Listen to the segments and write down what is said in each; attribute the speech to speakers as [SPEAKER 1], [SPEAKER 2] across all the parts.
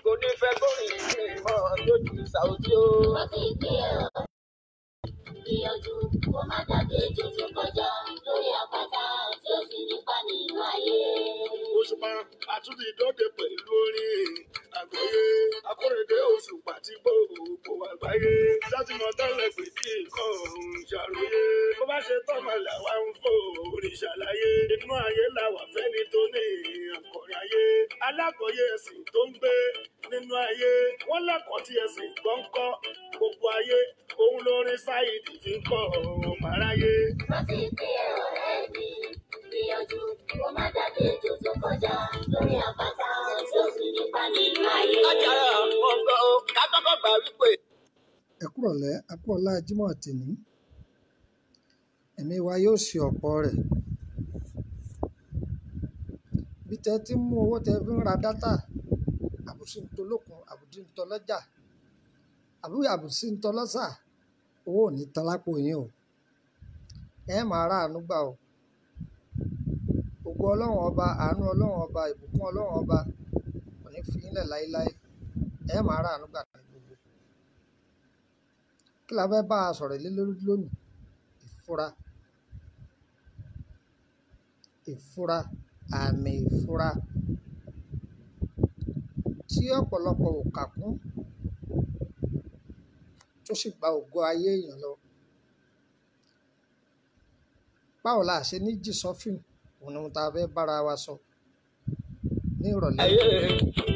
[SPEAKER 1] Kò ní fẹ́ kórìn ìmọ̀ lójú Saoty o.
[SPEAKER 2] Rántí pé ọ̀rẹ́ gbìyànjú kó má dàbí ejò tó kọjá lórí àpáta tí ó sì nípa nínú ayé.
[SPEAKER 3] Òṣùpá àtúntì dóde pẹ̀lú orin àgbáyé akórèdé Òṣùpá tí gbogbo àgbáyé sátìmọ̀ tẹ́lẹ̀ pé kí nǹkan òun ṣàròyé bó bá ṣe tọ́mọ làwa ń fò orin ṣàlàyé inú ayé làwà fẹ́ni tó ní àkọ̀rẹ́ ayé alákọ̀ọ́yé ẹ̀sìn tó ń gbé nínú ayé wọ́n lẹ́kọ̀ọ́ tí ẹ̀sìn gbọ́ńkọ́ gbogbo ayé òun lórin Saheed fi ń kọ́ ọmọ aráyé.
[SPEAKER 2] Rántí pé ọ̀rẹ́ mi gbìyànjú kó má dàbí ejò tó kọjá lórí àpáta tí ó sì nípa nínú ayé.
[SPEAKER 1] Ajára wọn gbọ́ ó ká kọ́kọ́ gbà wípé.
[SPEAKER 4] Ẹ kúrọ̀lẹ́, a kú ọlá Jímọ̀ tèní. Ẹ̀mí wa yóò ṣe ọ̀pọ̀ rẹ̀. Bí tẹ ti ń mú owó tẹ fi ń ra dátà, àbùsí ń tolókun, àbùdí ń tọlọ́jà, àbí àbùsí ń tọlọ́sà, owó ò ní tán lápò yín o. Ẹ máa rà àánú gbà o. Ògo Ọlọ́run ọba, àánú Ọlọ́run ọba, ìbùkún Ọlọ́run ọba kò ní fi yín lẹ̀ láéláé. Ẹ máa rà àánú gbà ní gbogbo. Kí la fẹ́ bá a sọ̀rọ̀ lé lórí lónìí? Ìfura. Ìfura, àmì ìfura tí ọ̀pọ̀lọpọ̀ ò kà kún tó sì gba ògo ayé èèyàn lọ. Báwo la ṣe ní jì sọ́fìn? Òun ni ohun tá a fẹ́ bára wa sọ ní ìrọ̀lẹ́.
[SPEAKER 1] Ayé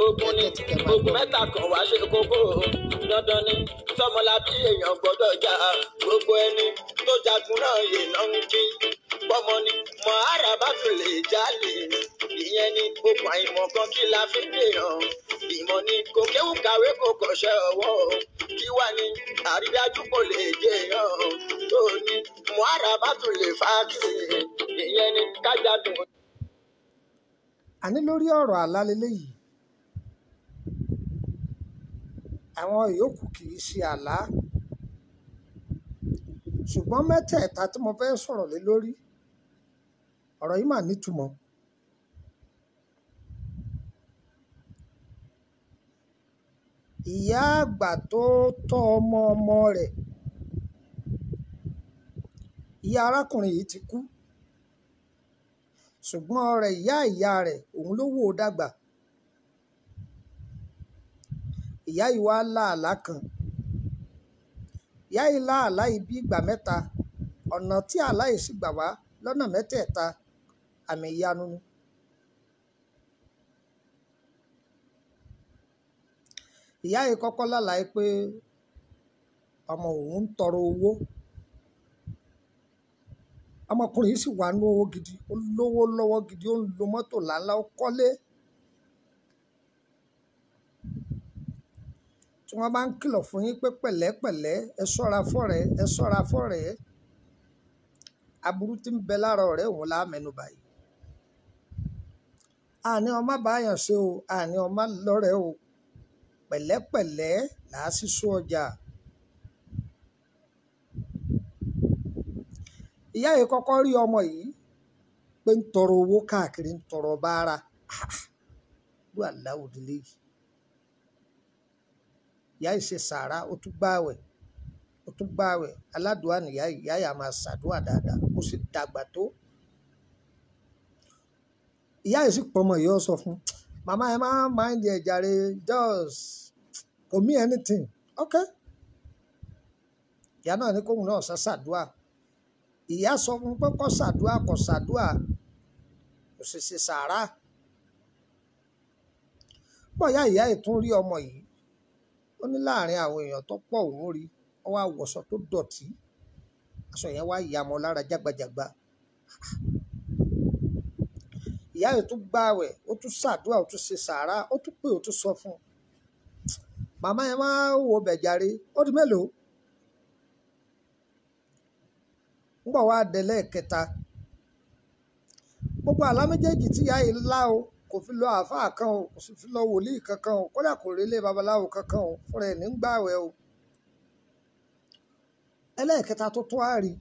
[SPEAKER 1] ogun ni
[SPEAKER 4] Ẹ tẹ́tí kẹ́ máa
[SPEAKER 1] ogun
[SPEAKER 4] gbọ́.
[SPEAKER 1] mẹ́ta kan wá ṣe kókó dandan ni tọmọlábí èèyàn gbọ́dọ̀ jà gbogbo ẹni tó jagun náà yè náà ń kí pọmọ ni mọ ara bá tún lè jalè ìyẹn ni okùn àìmọ̀ kan kí la fi ń dèèyàn ìmọ̀ ni kò kéwù kàwé kò kọ̀ṣẹ́ ọwọ́ kí wà ní àrídájú kò lè jẹyàn tó ní mọ ara bá tún lè fa kiri ìyẹn ni kájàdùn.
[SPEAKER 4] Àní lórí ọ̀rọ̀ àlá leléyìí, àwọn ìyókù kì í ṣe àlá. Ṣùgbọ́n mẹ́tẹ̀ẹ̀ta tí mo fẹ́ sọ̀rọ̀ lé lórí, ọ̀rọ̀ yìí mà nítumọ̀. Ìyá àgbà tó tọ́ ọmọ ọmọ rẹ̀, ìyá arákùnrin yìí ti kú. Ṣùgbọ́n ọ̀rẹ́ ìyá ìyá rẹ̀ òun ló wò ó dàgbà. Ìyá yìí wá lá àlá kan. Ìyá yìí lá àlá yìí bí ìgbà mẹ́ta. Ọ̀nà tí àlá yìí sì gbà wá lọ́nà mẹ́tẹ̀ẹ̀ta àmì ìyanu ni. Ìyá yìí kọ́kọ́ lálàá pé ọmọ òun ń tọrọ owó. Ọmọkùnrin yìí sì wà ní owó gidi, ó lówó lọ́wọ́ gidi, ó ń lo mọ́tò ńláńlá, ó kọ́lé. Tí wọ́n bá ń kìlọ̀ fún yín pé pẹ̀lẹ́pẹ̀lẹ́, ẹ ṣọ́ra fọ́rẹ̀ẹ́, ẹ ṣọ́ra fọ́rẹ̀ẹ́. Aburú tí ń bẹ lára ọ̀rẹ́ òun la mẹ́nu bà yìí. Àní ọmọ báyàn ṣe o, àní ọmọ lọ́rẹ̀ẹ́ o. Pẹ̀lẹ́pẹ̀lẹ́ là á sísú ọjà. Ìyá yìí kọ́kọ́ rí ọmọ yìí pé ń tọrọ owó káàkiri, ń tọrọ báárà. Lú àláwò délé yìí. Ìyá yìí ṣe sàárà, ó tún gbààwẹ̀, ó tún gbààwẹ̀. Aládùá nìyá yìí, ìyá yìí á máa ṣàdúà dáadáa, ó sì dàgbà tó. Ìyá yìí sì pọmọ yìí ó sọ fún un, màmá ẹ má mind ẹ jàre, just kò mean anything. Okay. Ìyá náà ní kóhun náà ṣe ṣàdúà. Ìyá sọ fún un pé kó ṣàdúà, kó ṣàdúà, kò sì ṣe sàárà. Bóyá ìyá yìí tún rí ọmọ yìí, ó ní láàrin àwọn èèyàn tó pọ̀ òun rí, ó wá wọṣọ tó dọ̀tí, aṣọ yẹn wá ya mọ́ lára jágbajàgba. Ìyá yìí tún gbààwẹ̀, ó tún ṣàdúà, ó tún ṣe sàárà, ó tún pè, ó tún sọ fún un. Màmá yẹn máa ń wo bẹ̀ jàre, ó di mélòó? Ńgbọ̀ wá dé lẹ́ẹ̀kẹta. Gbogbo àlá méjèèjì tí ìyá yìí lá o, kò fi lọ àáfàá kan o, kò sì fi lọ wòlíì kankan o, kódà kò relé babaláwo kankan o, fúnra ẹ̀ ní ń gbààwẹ̀ o. Ẹlẹ́ẹ̀kẹta tó tún á rí,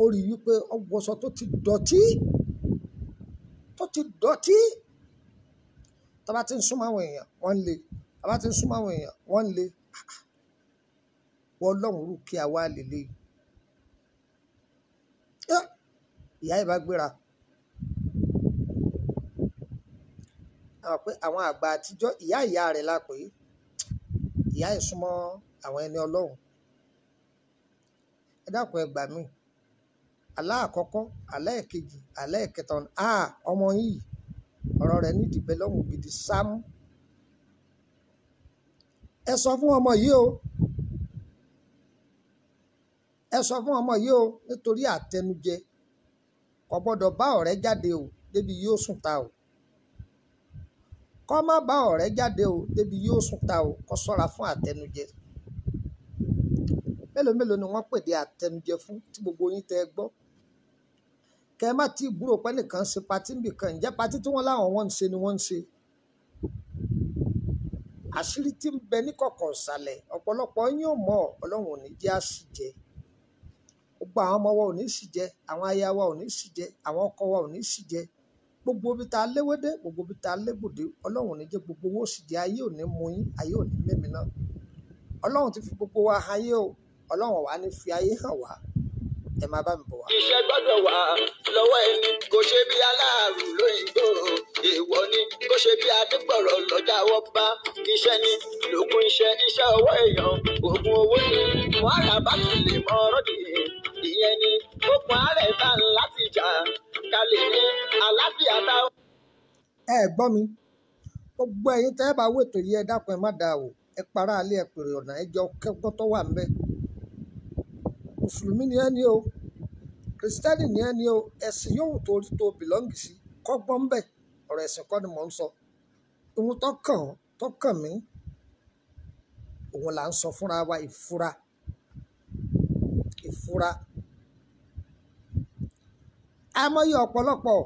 [SPEAKER 4] ó rí wípé ó wọṣọ tó ti dọ̀tí, tó ti dọ̀tí. Tó bá ti ń súnmọ́ àwọn èèyàn, wọ́n ń le. Tó bá ti ń súnmọ́ àwọn èèyàn, wọ́n ń le. Wọ́n lọ́hùn rú kí a wá lélẹ̀. Ìyá yìí bá gbéra. Àwọn pé àwọn àgbà àtijọ́, ìyá ìyá rẹ̀ la pè é. Ìyá yìí súnmọ́ àwọn ẹni Ọlọ́run. Ẹ dákun, ẹ gbà mí. Àlá àkọ́kọ́, àlá ẹ̀kejì, àlá ẹ̀kẹta, ọmọ yìí, ọ̀rọ̀ rẹ̀ nídìí bẹ lọ́hùn gidi sámú. Ẹ sọ fún ọmọ yìí o. Ẹ sọ fún ọmọ yìí o, nítorí àtẹnujẹ. Kò gbọ́dọ̀ bá ọ̀rẹ́ jáde o, débi yóò sùn ta o. Kó má bá ọ̀rẹ́ jáde o, débi yóò sùn ta o, kó ṣọ́ra fún àtẹnujẹ. Mélòó mélòó ni wọ́n pè dé àtẹnujẹ fún tí gbogbo yín tẹ́ ẹ gbọ́. Kẹ́ ẹ má tí gbúrò pé nìkan ṣe patí nìkan, ǹjẹ́ patí tí wọ́n láwọn wọ́n ń ṣe ni wọ́n ń ṣe. Àṣírí tí ń bẹ ní kọ̀kọ̀ ìsàlẹ̀, ọ̀pọ̀lọpọ̀ yín ò mọ̀, Ọlọ́run ò ní jẹ́ àṣìjẹ. Gbogbo àwọn ọmọ wa ò ní sì jẹ, àwọn aya wa ò ní sì jẹ, àwọn ọkọ wa ò ní sì jẹ. Gbogbo ibi tá a léwédé, gbogbo ibi tá a légbòdé, Ọlọ́run ò ní jẹ́ gbogbo owó sì jẹ, ayé ò ní mú yín, ayé ò ní mímí náà. Ọlọ́run ti fi gbogbo wa hàn ayé o, Ọlọ́run wà ní fi ayé hàn wá. Ẹ máa bá mi bọ̀ wá.
[SPEAKER 1] Iṣẹ́ gbọ́dọ̀ wà lọ́wọ́ ẹni, kò ṣe bí aláàrù lóyìnbó. Èèwọ̀ ni kò ṣe bí adégbọ̀rọ̀ lọ́jà wọ́ bá. Iṣẹ́ ni lókun iṣẹ́, iṣẹ́ ọwọ́ èèyàn, oògùn owó ni. Wàhálà bá ti lè mọ ọ̀rọ̀ dì. Ìyẹn ni okùn àárẹ̀ ta láti jà. Ká lè ní àlàáfíà tá.
[SPEAKER 4] Ẹ gbọ́ mi, gbogbo ẹ̀yin tẹ́ ẹ bá wètò yìí, ẹ dákun, ẹ má dáa o. Ẹ para alẹ́, ẹ pèrè ọ̀nà, ẹ jọ kẹ́gbọ́n tó wà ńbẹ̀. Mùsùlùmí ni ẹ ní o, Kìrìsìtẹ́nì ni ẹ ní o, ẹ̀sìn yòówù tó rí tó bìlọ́ǹgì sí, kọ́gbọ́n ńbẹ̀. Ọ̀rọ̀ ẹ̀sìn kọ́ ni mò ń sọ. Ohun tó kàn ọ́, tó kàn mí, òun là ń sọ fúnra wa. Ìfura, ìfura. Àmọ́yé ọ̀pọ̀lọpọ̀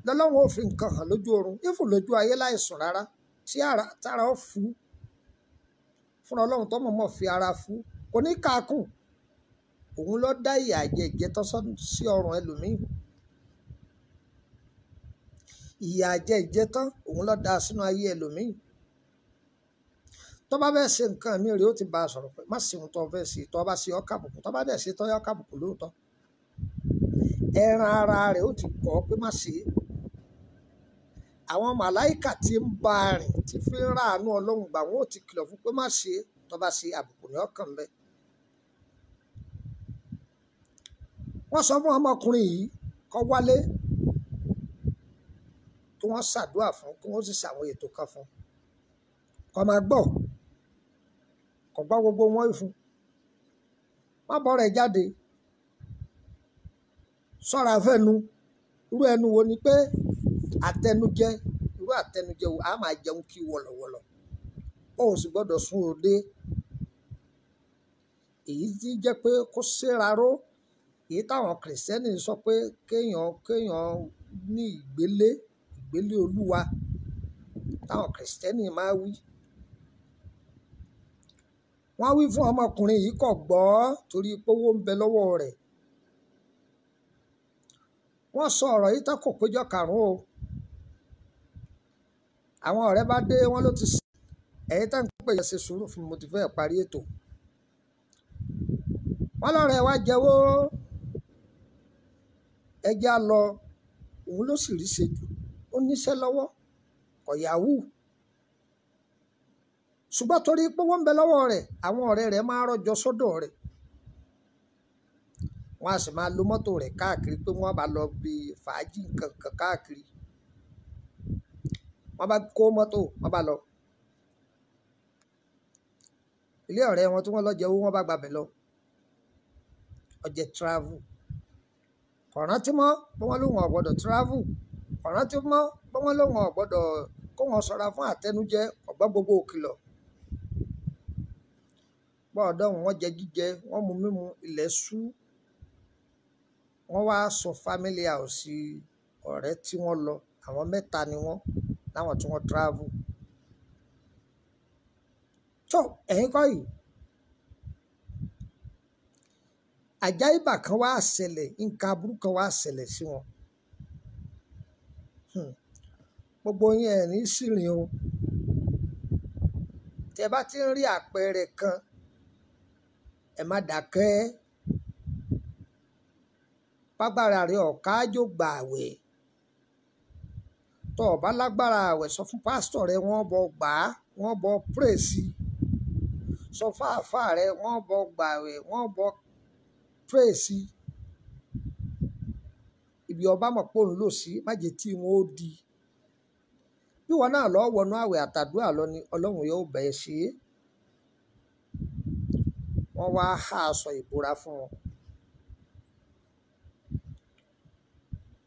[SPEAKER 4] lọ́lọ́run ò fi nǹkan hàn lójú oorun, ífù lójú ayé láìsùn rárá, tí ara tára ó fu fúnra Ọlọ́run tó mọ̀ọ́mọ̀ fi ara fu, kò ní káàkùn. Òun ló dá ìyà àjẹjẹ tó sọ sí ọrùn ẹlòmíì. Ìyà àjẹjẹ tán, òun ló dá sínú ayé ẹlòmíì. Tó bá fẹ́ ṣe nǹkan mi rèé, ó ti bá a sọ̀rọ̀ pé má ṣe ohun tó fẹ́ ṣe, tó bá ṣe ọ́ kàbùkù, tó bá dẹ̀ ṣe tó yọ kàbùkù lóòótọ́. Ẹran ara rẹ̀ ó ti kọ́ pé má ṣe é. Àwọn màláìkà tí ń bá a rìn tí fi ń ráàánú Ọlọ́run gbà, wọ́n ó ti kìlọ̀ fún pé má ṣe é, tó bá ṣe àbùkù ní ọkàn bẹ́ẹ̀. Wọ́n sọ fún ọmọkùnrin yìí kó wálé, kí wọ́n ṣàdúrà fún, kí wọ́n sì ṣàwọn ètò kan fún. Kó máa gbọ́, kò gbọ́ gbogbo wọn fún. Má bọ́ rẹ̀ jáde, ṣọ́ra fẹ́nu. Irú ẹnu wo ni pé àtẹnujẹ, irú àtẹnujẹ wo a máa jẹun kí wọ̀lọ̀wọ̀lọ̀. Ó sì gbọ́dọ̀ sún òde. Èyí tí jẹ́ pé kó séra ró. Èyí táwọn Kìrìsìtẹ́nì sọ pé kéèyàn kéèyàn ní ìgbélé, ìgbélé Olúwa táwọn Kìrìsìtẹ́nì máa wí. Wọ́n wí fún ọmọkùnrin yìí kò gbọ́ torí pé owó ń bẹ lọ́wọ́ rẹ̀. Wọ́n sọ ọ̀rọ̀ yìí tán kò péjọ karùn-ún o. Àwọn ọ̀rẹ́ bá dé, wọ́n ló ti sọ. Ẹ̀yin tá ń pè é ṣe sùúrù fún mi, mo ti fẹ́ parí ètò. Wọ́n lọ́rẹ̀ wá jẹ́wọ́, ẹjẹ́ á lọ, òun ló sì rí ṣe jù. Ó níṣẹ́ lọ́wọ́, kò yahoo. Ṣùgbọ́n torí pé owó ń bẹ lọ́wọ́ rẹ̀, àwọn ọ̀rẹ́ rẹ̀ máa ń rọ́jọ sọ́dọ̀ rẹ̀. Wọ́n á sì máa lo mọ́tò rẹ̀ káàkiri pé wọ́n bá lọ bí fàájì nǹkan kan káàkiri. Wọ́n bá kó mọ́tò, wọ́n bá lọ. Ilé ọ̀rẹ́ wọn tí wọ́n lọ jẹ owó, wọ́n bá gbabẹ̀ lọ. Ọjẹ́ travel. Kò rántí mọ́ pé wọ́n lóun ò gbọ́dọ̀ travel. Kò rántí mọ́ pé wọ́n lóun ò gbọ́dọ̀ kó wọn ṣọ́ra fún àtẹnujẹ, kò gbọ́ gbogbo òkìlọ̀. Bọ́ọ̀dọ̀ wọn jẹ jíjẹ, wọ́n mu mímu, ilẹ̀ ṣú. Wọ́n wá sọ family house ọ̀rẹ́ tí wọ́n lọ, àwọn mẹ́ta ni wọ́n, láwọn tí wọ́n travel. Tó ẹ̀yin kọ́ yìí, àjáyébà kan wá ṣẹlẹ̀, nǹkan aburú kan wá ṣẹlẹ̀ sí wọn. Gbogbo yín ẹ̀ ní sìrìn o. Tẹ bá ti ń rí àpẹẹrẹ kan, ẹ má dákẹ́. Bágbára rẹ ọ̀ká ájò gbà àwẹ̀. Tọ́ ọ bá lágbára àwẹ̀, sọ fún pásítọ̀ rẹ, wọ́n bọ gbà á, wọ́n bọ pírèsì. Sọ fún àáfàá rẹ, wọ́n bọ gbà àwẹ̀, wọ́n bọ pírèsì. Ibi ọba mọ̀ pé òun lò sí, má jẹ́ tí wọn ó di. Bí wọn náà lọ wọnú àwẹ̀ àtàdúrà lọ ni Ọlọ́run yóò bẹ̀ ẹ́ ṣe é. Wọ́n wá há aṣọ ìbora fún wọn.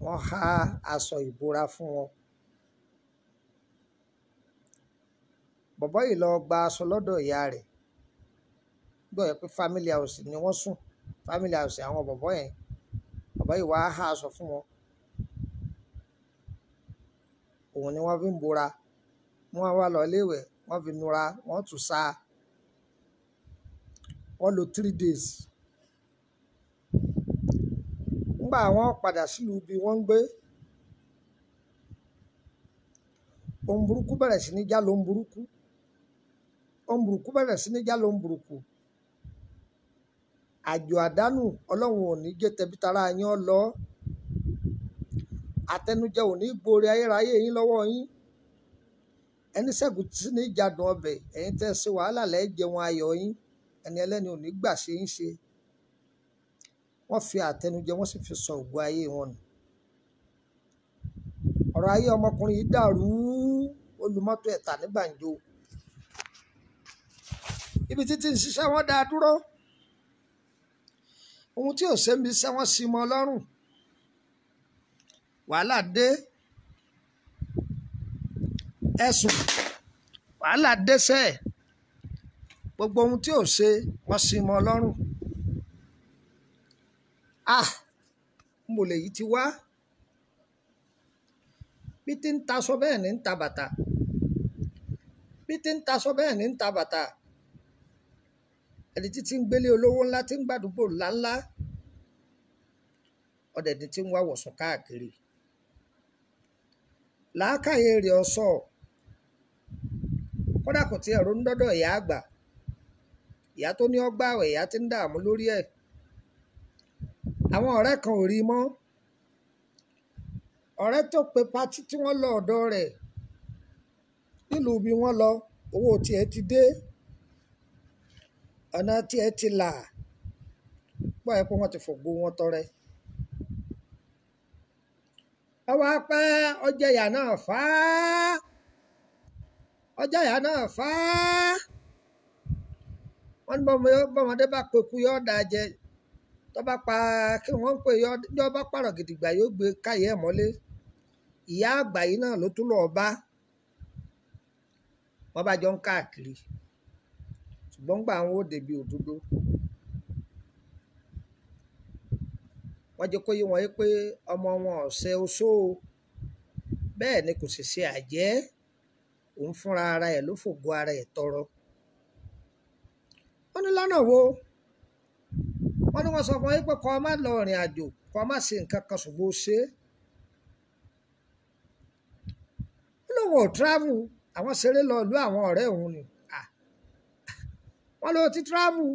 [SPEAKER 4] Wọ́n há aṣọ ìbora fún wọn. Bọ̀bọ́ yìí lọ gba aṣọ lọ́dọ̀ ìyá rẹ̀. Gbọ́ yẹ pé family house ni wọ́n sùn. Family house àwọn bọ̀bọ́ yẹn. Bọ̀bọ́ yìí wá há aṣọ fún wọn. Òun ni wọ́n fi ń bora. Wọ́n wá lọ iléèwẹ̀, wọ́n fi nura, wọ́n tún sá. Wọ́n lò 3 days. Nígbà wọ́n padà sílùú bí wọ́n ń gbé, ohun burúkú bẹ̀rẹ̀ sí ní já lóhun burúkú. Ohun burúkú bẹ̀rẹ̀ sí ní já lóhun burúkú. Àjò àdánù Ọlọ́run ò ní jẹ́ tẹbí tará yín ọ lọ. Àtẹnujẹ ò ní gborí ayérayé yín lọ́wọ́ yín. Ẹni ṣẹ́gun tí ní jadùn ọbẹ̀, ẹ̀yin tẹ́ ṣe wàhálà lẹ́ jẹun ayọ̀ yín. Ẹni ẹlẹ́ni ò ní gbà ṣe yín ṣe. Wọ́n fi àtẹnujẹ, wọ́n sì fi sọ ògo ayé wọn nù. Ọ̀rọ̀ ayé ọmọkùnrin yìí dàrú, olùmọ́tò ẹ̀ta ní gbàǹjo. Ibi títí ń ṣiṣẹ́ wọn dá dúró. Ohun tí ò ṣe ń bi iṣẹ́ wọn sì mọ́ lọ́rùn. Wàhálà dé. Ẹ̀sùn. Wàhálà dé sẹ́ẹ̀. Gbogbo ohun tí ò ṣe wọ́n sì mọ́ lọ́rùn. Ah! Mo lè yí ti wá. Bí ti ń taṣọ bẹ́ẹ̀ ni ń ta bàtà. Bí ti ń taṣọ bẹ́ẹ̀ ni ń ta bàtà. Ẹni títí ń gbélé olówó ńlá tí ń gbàdúgbò ńláńlá. Ọ̀dẹ̀dẹ̀ tí ń wá wọ̀sùn káàkiri. Làákàyè rẹ̀ ọ̀sọ̀. Kódà kò tiẹ̀ ronú dọ́dọ̀ ìyá àgbà. Ìyá tó ní ọgbà àwẹ̀, ìyá tí ń dààmú lórí ẹ̀. Àwọn ọ̀rẹ́ kan ò rí mọ́. Ọ̀rẹ́ tó pe patí tí wọ́n lọ ọ̀dọ̀ rẹ̀ nílùú bí wọ́n lọ, owó tiẹ̀ ti dé. Ọ̀nà tiẹ̀ ti là. Gbọ́ ẹ pé wọ́n ti fògo wọn tọrẹ. Ọwọ́ apẹ́ ọjà ìyá náà fá. Ọjà ìyá náà fá. Wọ́n ní bọ́mọdé bá peku yọ́ da jẹ. Tọ́ bá pa kí wọ́n ń pè yọ́, yọ́ bá pààrọ̀ gidigba yóò gbé káyé ẹ̀ mọ́lé. Ìyá àgbà yìí náà ló tún lọ́ọ́ bá. Wọ́n bá jọ ń káàkiri. Ṣùgbọ́n gbà wọn ó débi òdodo. Wọ́n jẹ́ kó yé wọn pé ọmọ wọn ò ṣe oṣó o. Bẹ́ẹ̀ ni kò sì ṣe àjẹ́. Òun fúnra ara ẹ̀ ló fògo ara ẹ̀ tọrọ. Wọ́n ní lọ́nà wo? Wọ́n ní wọ́n sọ fún wọn pé kó má lọ ìrìn àjò, kó má ṣe nǹkan kan ṣùgbọ́n ó ṣe é. Ó lóun ò travel, àwọn ṣeré lọ ìlú àwọn ọ̀rẹ́ òun ni. Wọ́n ló ti travel.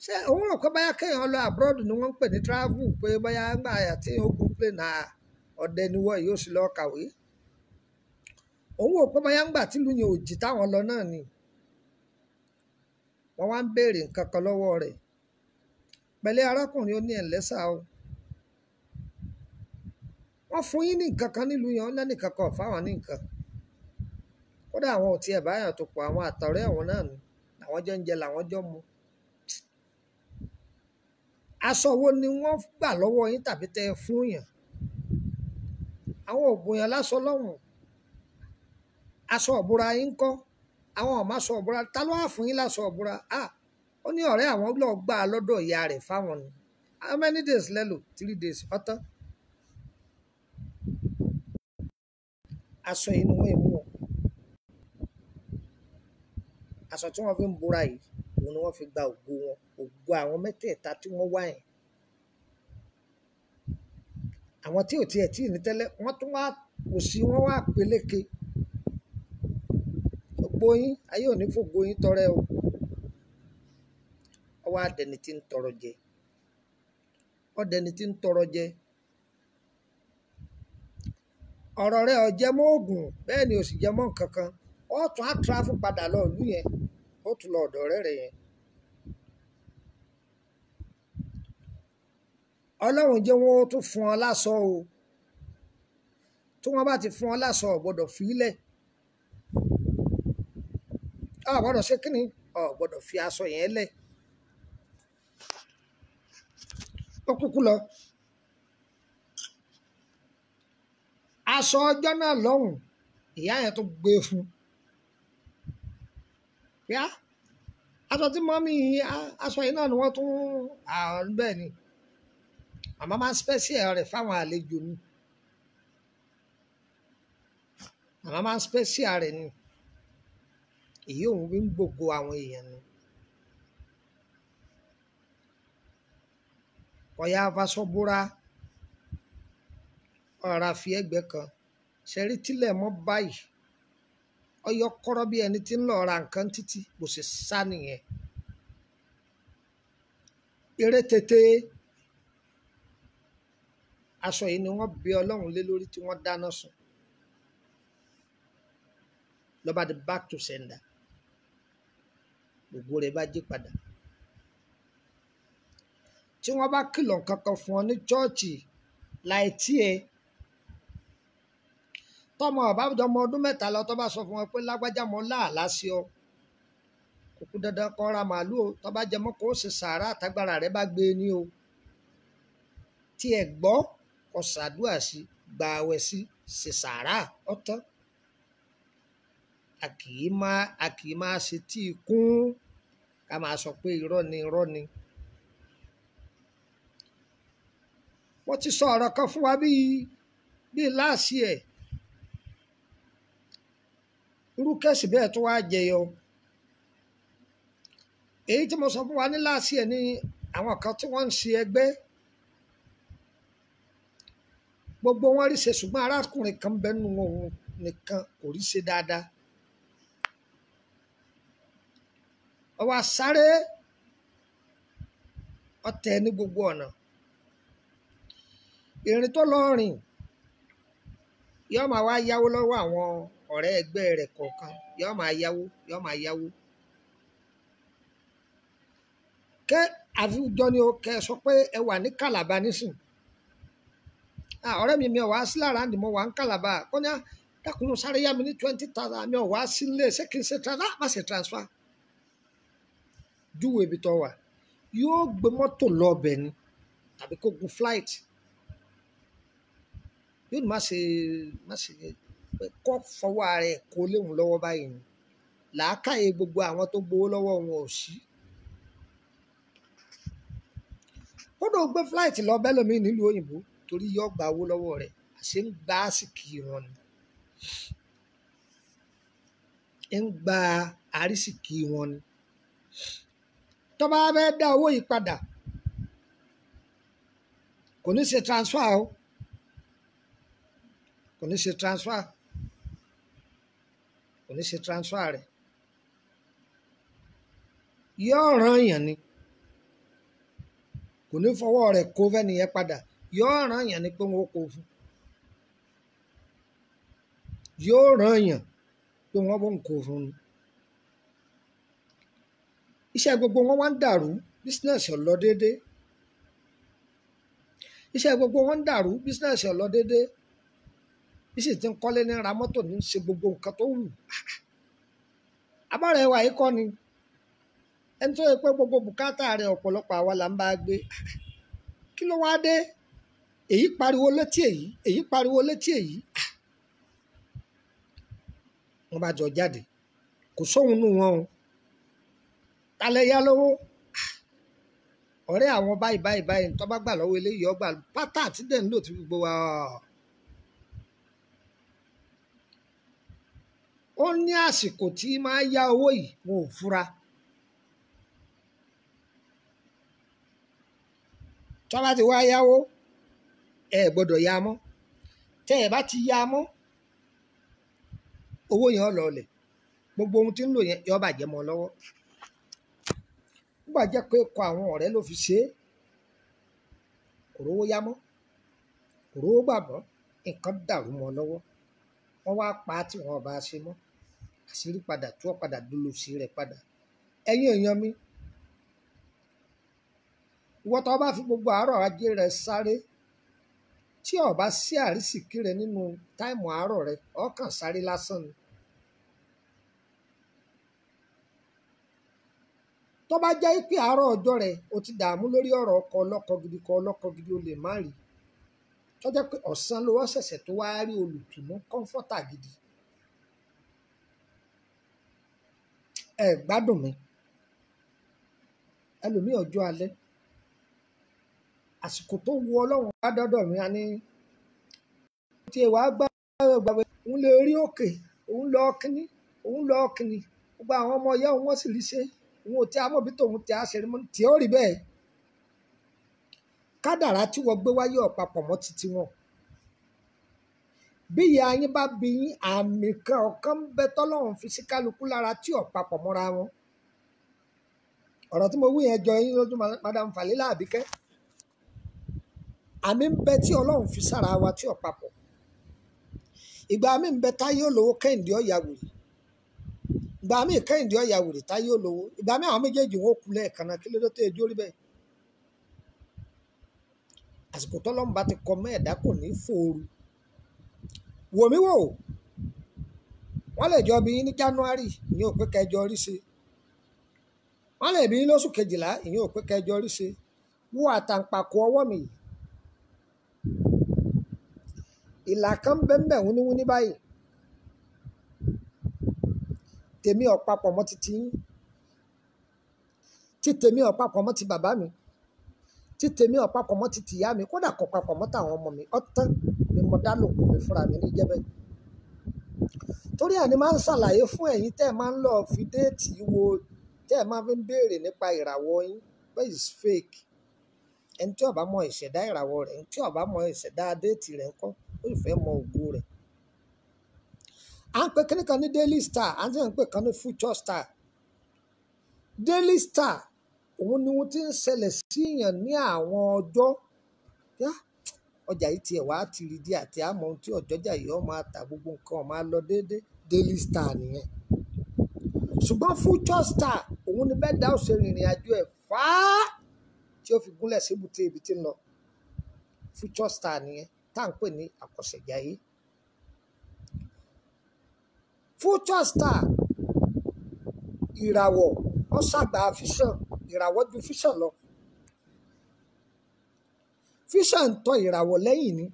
[SPEAKER 4] Ṣé òun rò pé báyá kéèyàn lọ abroad ni wọ́n ń pè ní travel, pé báyá ńgbà tí ó gun plane náà ọ̀dẹ ni wọ́n yóò sì lọ kàwé. Òun rò pé báyá ńgbà tí ìlú yẹn ò jì táwọn lọ náà ni. Wọ́n wá ń béèrè nǹkan kan lọ́wọ́ rẹ̀. Pẹ̀lẹ́ arákùnrin ó ní ẹ̀lẹ́sà o. Wọ́n fún yín ní nǹkan kan nílùú yẹn, ó lẹ́nìkan kan ò fáwọn ní nǹkan. Kódà àwọn ò tiẹ̀ báyàn tó pọ̀, àwọn àtọ̀rẹ́ àwọn náà ni. Làwọn jọ ń jẹ, làwọn jọ ń mu. Aṣọ wo ni wọ́n gbà lọ́wọ́ yín tàbí tẹ fún yàn? Àwọn òògùn yẹn láṣọ lọ́hùn. Aṣọ ìbora yín ńkọ́? Àwọn ò má aṣọ ìbora. Ta ló wá fún yín láṣọ ìbora? Ah! Ó ní ọ̀rẹ́ àwọn lọ gbà lọ́dọ̀ ìyá rẹ̀ fáwọn ni. How many days lẹ lò? 3 days. Ọ̀tán. Aṣọ yìí ni wọ́n mú wọn. Aṣọ tí wọ́n fi ń bora yìí, òun ni wọ́n fi gba ògo wọn. Ògo àwọn mẹ́tẹ̀ẹ̀ta tí wọ́n wá yẹn. Àwọn tí ò tiẹ̀ tí ì ní tẹ́lẹ̀, wọ́n tún wá Òṣì wọn wá peléke. Gbogbo yín ayé òní fògo yín tọrẹ o. Ọwọ́ adẹni tí ń tọrọ jẹ, ọdẹni tí ń tọrọ jẹ. Ọ̀rọ̀ rẹ̀ ò jẹ mọ́ òògùn, bẹ́ẹ̀ ni ò sì jẹ mọ́ nǹkan kan. Ó tún á travel padà lọ ìlú yẹn, ó tún lọ ọ̀dọ̀ ọ̀rẹ́ rẹ̀ yẹn. Ọlọ́run jẹ́ wọ́n ó tún fún ọ láṣọ o. Tí wọ́n bá ti fún ọ láṣọ, ò gbọ́dọ̀ fi í lẹ̀. Ò gbọ́dọ̀ ṣe kíni, ò gbọ́dọ̀ fi aṣọ yẹn lẹ̀. Ó kúkú lọ. Aṣọ ọjọ́ náà lọ́hùn, ìyá yẹn tó gbé fún un. Yá, aṣọ tí mọ́mí aṣọ yìí náà ni wọ́n tún àwọn bẹ́ẹ̀ ni. Màmá máa ń special rẹ̀ fáwọn àlejò ni. Màmá máa ń special rẹ̀ ni. Èyí òun fi ń gbogbo àwọn èèyàn ni. Ọ̀yá afaṣọ búra, ọ̀rá fi ẹgbẹ́ kan. Ṣẹ̀rí tílẹ̀ mọ́ báyìí. Ọyọ kọ́rọ́ bí ẹni tí ń lọ ra nǹkan títí bó ṣe sá nìyẹn. Eré tètè. Aṣọ yìí ni wọ́n bẹ Ọlọ́run lé lórí tí wọ́n dáná sun. Lọ́ba di back to sender. Gbogbo rẹ̀ bá jí padà. Tí wọ́n bá kìlọ̀ nǹkan kan fún ọ ní chọ́ọ̀chì láì tí ẹ. Tọ́mọ ọ̀bá ọmọ ọdún mẹ́ta lọ tó bá sọ fún wọn pé lágbájá mọ láàlá sí ọ. Kò kú dandan kó ra màálù o, tó bá jẹ mọ́ kó ṣe sàárà tágbára rẹ bá gbé e ní o. Tí ẹ gbọ́, kó ṣàdúà sí, gba àwẹ̀ sí, ṣe sàárà ọ̀tán. A kì í máa ṣe tí ikún ká máa sọ pé irọ́ ni irọ́ ni. Wọ́n ti sọ ọ̀rọ̀ kan fún wa bíi láàsì ẹ̀. Irú kẹ́sì bẹ́ẹ̀ tó wá jẹyọ. Èyí tí mo sọ fún wa ní láàsì ẹ̀ ní àwọn kan tí wọ́n ń ṣe ẹgbẹ́. Gbogbo wọn rí ṣe, ṣùgbọ́n arákùnrin kan bẹ́ẹ̀ nínú òun nìkan kò rí ṣe dáadáa. Ó wá sáré ọ̀tẹ̀ ní gbogbo ọ̀nà. Ìrìn tó lọ rìn yóò máa wá yáwó lọ́wọ́ àwọn ọ̀rẹ́ ẹgbẹ́ rẹ̀ kọ̀ọ̀kan, yóò máa yáwó, yóò máa yáwó. Kẹ́ àfijọ́ ni o kẹ́ sọ pé ẹ wà ní Calabar nísìn. Ọ̀rẹ́ mi mi ò wá sí lára àǹdí mo wà ní Calabar. Kọ́ ni dákun sáré yá mi ní 20,000 mi ò wá sílé, ṣé kí n ṣe transfer? Má ṣe transfer. Júwe ibi tó wà. Yóò gbé mọ́tò lọ ọbẹ̀ ni tàbí kó gun flight. Yóò ní má ṣe kọ́ fọwọ́ ara ẹ̀ kó léwu lọ́wọ́ báyìí ni. Làákàyè gbogbo àwọn tó gbowó lọ́wọ́ wọn ò sí. Kódà ó gbé flight lọ bẹ́ẹ̀ lómi nílùú òyìnbó torí yóò gba owó lọ́wọ́ rẹ̀, àṣé ń gba àsìkí wọn ni. Ń gba àrísìkí wọn ni. Tó bá fẹ́ dá owó yìí padà, kò ní ṣe transfer o. Kò ní ṣe transfer. Kò ní ṣe transfer rẹ̀. Yóò rán èèyàn ni. Kò ní fọwọ́ rẹ̀ kó fẹ́ni yẹn padà. Yóò rán èèyàn ni pé wọ́n kó fún. Yóò rán èèyàn pé wọ́n bó ń kó fún un. Iṣẹ́ gbogbo wọn wá ń dàrú, business ò lọ déédé. Iṣẹ́ gbogbo wọn ń dàrú, business ò lọ déédé. Bí sì ti ń kọ́lé ní ra mọ́tò ní ṣe gbogbo nǹkan tó wù. Abára ẹwà yìí kọ́ ni. Ẹni tó yẹ pé gbogbo bùkátà rẹ̀ ọ̀pọ̀lọpọ̀ àwa là ń bá gbé. Kí ló wá dé? Èyí pariwo létí èyí, èyí pariwo létí èyí. Wọ́n bá jọ jáde. Kò sóhun nù wọn o. Talẹ̀ yá lówó. Ọ̀rẹ́ àwọn báyìí báyìí báyìí tó bá gbà lọ́wọ́ eléyìí ọgbà pátá àti dẹ̀ ń lò tí gbogbo wa. Ó ní àsìkò tí máa yá owó yìí, wọn ò fura. Tó bá ti wá yáwó, ẹ gbọ́dọ̀ yá mọ́. Tẹ́ ẹ bá ti yá mọ́, Owó yẹn ó lọọlẹ̀, gbogbo ohun tí ń lò yẹn yó bàjẹ́ mọ́ ọ lọ́wọ́. Nígbà jẹ́ pé kọ àwọn ọ̀rẹ́ ló fi ṣe é, kò rówó yá mọ́, kò rówó gbà mọ́, nǹkan dàrú mọ́ ọ lọ́wọ́. Wọ́n wá pa á tí wọn ò bá ṣe mọ́. Àṣírí padà tú ọ padà dolòṣì rẹ̀ padà. Ẹ̀yin èèyàn mi, ìwọ tó bá fi gbogbo àárọ̀ ajé rẹ sáré, tí o bá sí àrísìkí rẹ nínú táìmù àárọ̀ rẹ, o kàn sáré lásán ni. Tó bá jẹ́ pé àárọ̀ ọjọ́ rẹ o ti dààmú lórí ọ̀rọ̀ ọkọ ọlọ́kọ gidi kọ ọlọ́kọ gidi o lè má rí. Tó jẹ́ pé ọ̀sán ló wá ṣẹ̀ṣẹ̀ tó wá rí olùtùnú kọ́ńfọ́tà gidi. Ẹ gbádùn mi. Ẹlòmíì ọjọ́ alẹ́, àsìkò tó wu Ọlọ́run wá dọ́dọ̀ mi, a ní tí ẹ wàá gbàgbé, òun lè rí òkè, òun lọ kínní, òun lọ kínní, gbogbo àwọn ọmọ ìyá òun wọ́n sì rí ṣe, òun ò tí a mọ̀ bí tòun tí a ṣe rí mọ́, tí ó rí bẹ́ẹ̀. Kádàrá tí wọ́n gbé wáyé ọ̀pápọ̀ mọ́ titi wọn. Bí ìyá yín bá bí yín, àmì kan ọ̀kan ń bẹ tọ́lọ́run fi sí kálukú lára tí ọ̀pápọ̀ mọ́ra wọn. Ọ̀rọ̀ tí mo wí yẹn jọ yín lójú Madam Falila Àbíkẹ́. Àmì ń bẹ tí Ọlọ́run fi sára wa tí ọ̀pápọ̀. Ìgbà mi ń bẹ táyé olówó Kẹ́hìndé ọ̀yà wèrè. Ìgbà mi Kẹ́hìndé ọ̀yà wèrè táyé olówó. Ìgbà mi àwọn méjèèjì wọn ó kú lẹ́ẹ̀kan náà, kí ló dé tó ejó rí bẹ́ẹ̀? Àsìkò tọ́lọ́run bá ti kọ mọ́ ẹ̀dá kò ní fòoru. Wò mí wò, wọ́n lè jọ bí yín ní January, ìyẹn ò pé kẹjọ rí ṣe. Wọ́n lè bí yín lóṣù kejìlá, ìyẹn ò pé kẹjọ rí ṣe. Wo àtàǹpàkò ọwọ́ mi yìí. Ìlà kan ń bẹ ńbẹ̀ wúníwúní báyìí. Tèmi ò papọ̀ mọ́ ti tiyín. Tí tèmi ò papọ̀ mọ́ ti bàbá mi. Tí tèmi ò papọ̀ mọ́ ti tìyá mi. Kódà kò papọ̀ mọ́ tàwọn ọmọ mi. Ọ̀tán ni mo dá lòkù mi fúnra mi ní jẹ́bẹ́. Torí ẹ̀ ni máa ń ṣàlàyé fún ẹ̀yin tẹ́ ẹ máa ń lọ fi déètì wo, tẹ́ ẹ máa fi ń béèrè nípa ìràwọ̀ yín pé it's fake. Ẹni tí ó bá mọ ìṣẹ̀dá ìràwọ̀ rẹ̀, ẹni tí ó bá mọ ìṣẹ̀dá déètì rẹ̀ ńkọ́, ó sì fẹ́ mọ ògo rẹ̀. À ń pè kíní kan ní Daily Star, à ń sì ń pè kan ní Future Star. Daily Star, òun ni ohun tí ń ṣẹlẹ̀ sí èèyàn ní àwọn ọjọ́. Yá, ọjà yìí tiẹ̀ wá ti rí díẹ̀ àti àmọ́ ohun tí ọ̀jọ́jà yìí ó máa tà, gbogbo nǹkan ó máa lọ déédé. Daily Star nìyẹn. Ṣùgbọ́n Future Star, òun ni bẹ́ẹ̀ dá òṣèré ìrìn àjò ẹ̀ fáá tí ó fi gúnlẹ̀ sí ibùté ibi tí ń lọ. Future Star nìyẹn tá à ń pè ní àkọsẹ̀jayé. Future Star, ìràwọ̀, ó ṣàgbà fíṣàn, ìràwọ̀ ju fíṣàn lọ. Fíṣàn ń tọ ìràwọ̀ lẹ́yìn ni.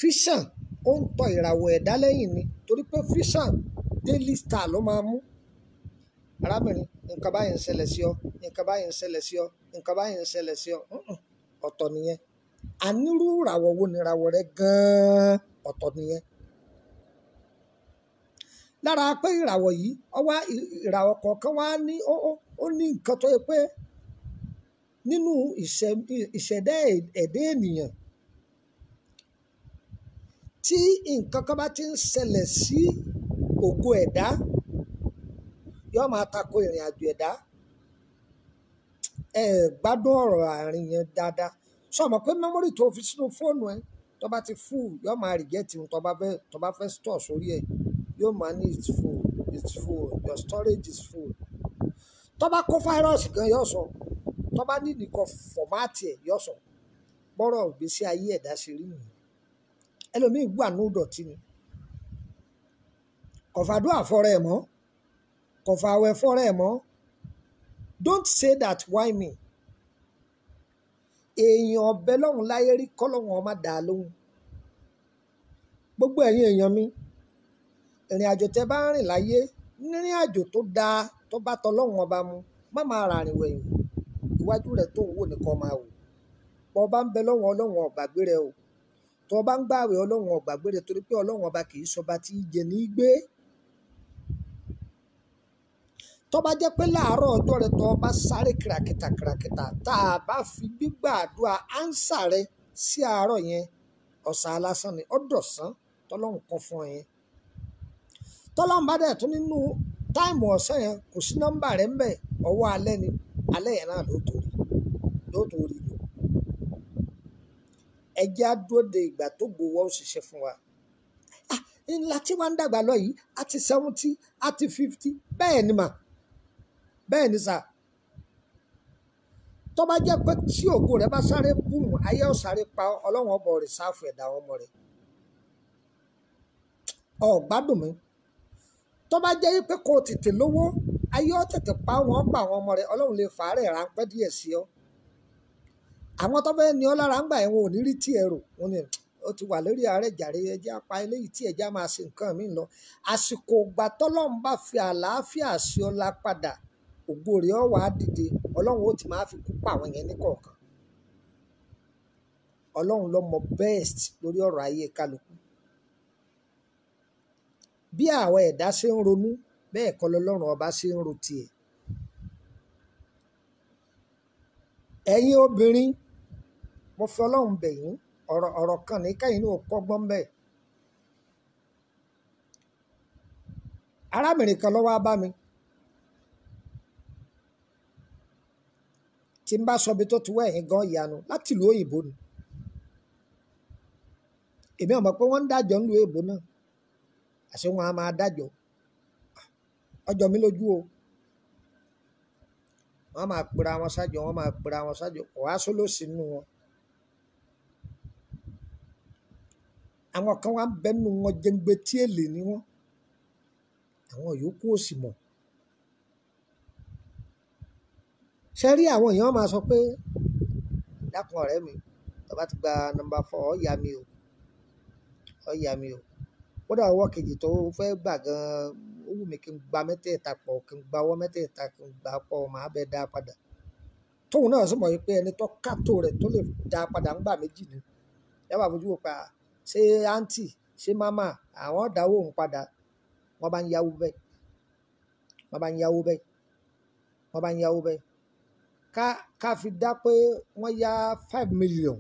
[SPEAKER 4] Fíṣàn ó ń tọ ìràwọ̀ ẹ̀dá lẹ́yìn ni, torí pé fíṣàn Daily Star ló máa mú. Arábìnrin, nǹkan báyìí ń ṣẹlẹ̀ sí ọ, nǹkan báyìí ń ṣẹlẹ̀ sí ọ, nǹkan báyìí ń ṣẹlẹ̀ sí ọ. Ọ̀tọ̀ nìyẹn. Ànírú ìràwọ̀ wo ni ìràwọ̀ rẹ gan-an? Ọ̀tọ̀ nìyẹn. Lára pé ìràwọ̀ yìí, ó wá ìràwọ̀ kọ̀ọ̀kan wá ní, ó ní nǹkan tó yẹ pé nínú ìṣẹ̀dá ẹ̀dá ènìyàn, tí nǹkan kan bá ti ń ṣẹlẹ̀ sí ògo ẹ̀dá, yóò máa tako ìrìn àjò ẹ̀dá. Ẹ gbádùn ọ̀rọ̀ àárín yẹn dáadáa. Ṣé o mọ̀ pé memory tó fi sínú fóònù ẹ, tó bá ti full, yóò máa reject ohun tó bá fẹ́ store sórí ẹ̀. Yóò máa ní it's full, it's full, your storage is full. Tó bá kó fáírọ́ọ̀sì gan yóò sọ. Tó bá ní nìkan fọ̀mátì ẹ̀ yóò sọ. Bọ́rọ̀ ìgbésí ayé ẹ̀dá ṣe rí nìyẹn. Ẹlòmíì wà ní ìdọ̀tí ni. Kò fàdúrà fọ́ra ẹ̀ mọ́. Kò fàwẹ̀ fọ́ra ẹ̀ mọ́. Don't say that, why me? Èèyàn ọbẹ̀ lọ́hùn láyé rí kọ́ lọ́hùn ọmọ dà lóhùn. Gbogbo ẹ̀yin èèyàn mi, ìrìn àjò tẹ bá ń rìn láyé, nírìn àjò tó dáa tó bá tọlọ́hun ọba mu, má máa ràrìn wẹ̀yìn. Iwájú rẹ̀ tó ń wò nìkan máa wò. Bọ́ ọba ń bẹ lọ́hùn, Ọlọ́hun ò gbàgbé rẹ o. Tó o bá ń gbààwẹ̀, Ọlọ́hun ò gbàgbé rẹ, torí pé Ọlọ́hun ọba kì í ṣọba tí í jẹ ní í gbé. Tó bá jẹ́ pé láàárọ̀ ọjọ́ rẹ tó o bá sáré kìràkìtà kìràkìtà, tá a bá fi gbígbàdúrà ánsà rẹ sí àárọ̀ yẹn, ọ̀sán alásán ni, ó dọ̀sán. tọ́lọ́run kọ fún ọ yẹn. Tọ́lọ́run bá dẹ̀ tún nínú táìmù ọ̀sán yẹn kò sí nọ́mbà rẹ̀ ń bẹ̀, ọwọ́ alẹ́ ni, alẹ́ yẹn náà ló torí lò. Ẹ jẹ́ á dúró de ìgbà tó gbowó òṣìṣẹ́ fún wa. Ńlá tí wọ́n ń dàgbà lọ yìí, á ti 70, á ti 50, bẹ́ẹ̀ ni mà, bẹ́ẹ̀ ni sà. Tó bá jẹ́ pé tí ògo rẹ̀ bá sáré bùn, ayé ò sáré pa Ọlọ́run ọbọ̀ rẹ̀ sáfù ẹ̀dá ọmọ rẹ̀. Ọ̀ gbádùn mi. Tó bá jẹ́ pé kò tètè lówó, ayé ò tètè pa wọ́n pa àwọn ọmọ rẹ̀, Ọlọ́run lè fà á rẹ̀ ráńpẹ́ díẹ̀ sí ọ. Àwọn tó fẹ́ ní ọ lára ń gbà yẹn, wọn ò ní rí tí ẹ rò, wọn ni ó ti wà lórí ààrẹ jàre, ẹjẹ́ apá eléyìí tí ẹjẹ́ máa ṣe nǹkan mi lọ. Àsìkò ìgbà tọ́lọ́run bá fi àlàáfíà sí ọ la padà, ògo rẹ̀ ó wá dìde, Ọlọ́run ó ti máa fi kú pa àwọn yẹn ní kọ̀ọ̀kan. Ọlọ́run ló mọ best lórí ọ̀rọ̀ ayé kálukú. Bí àwọn ẹ̀dá ṣe ń ronú, bẹ́ẹ̀ kọ́ lọ́lọ́run ọba ṣe ń ro tiẹ̀. Ẹ̀yin obìnrin, mo fi Ọlọ́run bẹ̀ yín, ọ̀rọ̀ kan ní kẹ́yìn náà kọ́gbọ́n bẹ́ẹ̀. Arábìnrin kan ló wá bá mi. Tí n bá sọ ibi tó ti wá ẹ̀yìn gan ìyanu láti ìlú òyìnbó ni. Èmi ò mọ̀ pé wọ́n ń dájọ́ nílùú òyìnbó náà. Àṣé wọn á máa dájọ́. Ọjọ́ mi lójú o. Wọ́n máa pera wọn sájọ, wọ́n máa pera wọn sájọ, kò wá sólòsì nínú wọn. Àwọn kan wá ń bẹ nínú wọn jẹ́ngbẹ́ tí èlé ni wọ́n. Àwọn yòókù ò sì mọ̀. Ṣé rí àwọn èèyàn máa sọ pé dákun ọ̀rẹ́ mi, tó bá ti gba nọ́mbà 4, ó yá mi o, ó yá mi o. Kódà ọwọ́ kejì tó fẹ́ gbà gan-an, ó wù mí kí n gba mẹ́tẹ̀ẹ̀ta pọ̀, kí n gba ọwọ́ mẹ́tẹ̀ẹ̀ta, kí n gbà pọ̀, màá bẹ dá padà. Tóun náà sì mọ̀ wípé ẹni tó kátó rẹ̀ tó lè dá padà ń gbà méjì ni. Yá bá fojú wo pa, ṣé àǹtí, ṣé màmá, àwọn dáwọ́ òun padà. Wọ́n bá ń yáwó bẹ́ẹ̀. Wọ́n bá ń yáwó bẹ́ẹ̀. Wọ́n bá ń yáwó bẹ́ẹ̀. Ká fi dá pé wọ́n yá 5 million.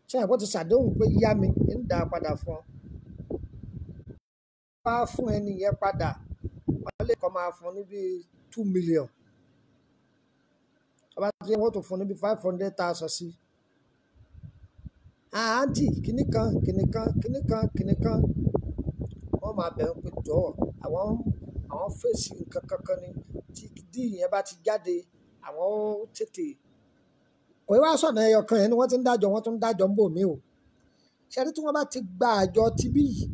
[SPEAKER 4] Ṣé àpótí ṣàdéhùn pé yá mi, ń dá padà fún ọ. Bá fún ẹni yẹn padà, wọ́n lè kọ́ máa fún ní bí 2 million. Ọba tí wọ́n tún fún ní bí 500,000 sí. Àǹtí, kìnì kan, kìnì kan, kìnì kan, kìnì kan. Wọ́n máa bẹ̀rù pé jọ̀ọ́, àwọn fèsì nǹkan kankan ni. Tí dí ìyẹn bá ti jáde, àwọn ó tètè. Kò wá sọ̀nà ẹyọ kan yẹn ni wọ́n ti ń dájọ́, wọ́n tún ń dájọ́ ń bò mí o. Ṣé rí tí wọ́n bá ti gba àjọ tibí yìí,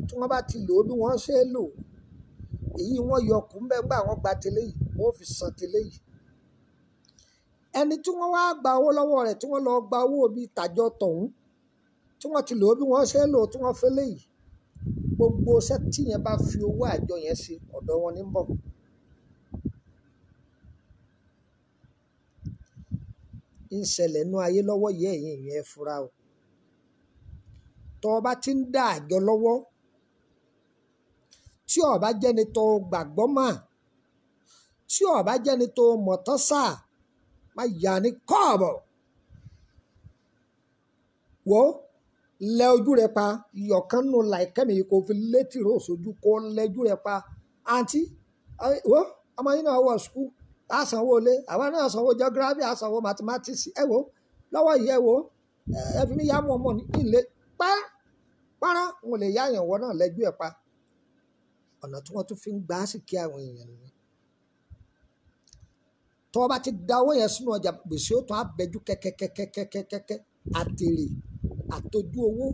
[SPEAKER 4] tí wọ́n bá ti lò ó bí wọ́n ṣe é lò, èyí wọ́n yọ kù ńbẹ́ ńgbà wọ́n gba tẹ́lẹ̀ yìí, wọ́n ó fi san tẹ́lẹ̀ yìí. Ẹni tí wọ́n wá gba owó lọ́wọ́ rẹ̀, tí wọ́n lọ gba owó bíi tàjọ tọ̀hún, tí wọ́n ti lò ó bí wọ́n ṣe é lò, tí wọ́n fẹ́ léyìí, gbogbo iṣẹ́ tí yẹn bá fi owó àjọ yẹn ṣe, ọ̀dọ̀ wọn ní ń bọ̀. Ń ṣẹlẹ̀ nú ayé lọ́wọ́ yìí, ẹ̀yin ìyẹn ẹ fura o. Tọ́ ọ bá ti ń dá àjọ lọ́wọ́, tí ó bá jẹ́ni tó gbàgbọ́ mà, tí ó bá jẹ́ni tó mọ̀ tán sáà, má yà ní kọ́ọ̀bọ̀. Wò ó, lẹ ojú rẹ pa, ìyọ̀kan nù láìkẹ́ mi kò fi létí rò sójú kó lẹ ojú rẹ pa. Àǹtí, wò ó, ọmọ yín náà wọ̀ sukú, a sanwó ilé, àwa náà sanwó geography, a sanwó mathematics, ẹ wò ó, lọ́wọ́ yìí ẹ wò ó, ẹ fi mí yá mọ́ ọmọ ní ilé, pa, para, n ò lè yá àyànwọ́ náà lẹ́jú ẹ̀ pa. Ọ̀nà tí wọ́n tún fi ń gbà á sì kí àwọn èèyàn nìyẹn. Tọ́ ọ bá ti da owó yẹn sínú ọjà, gbèsè ó tún á bẹjú kẹ́kẹ́kẹ́kẹ́kẹ́kẹ́, àtèrè àtọjú owó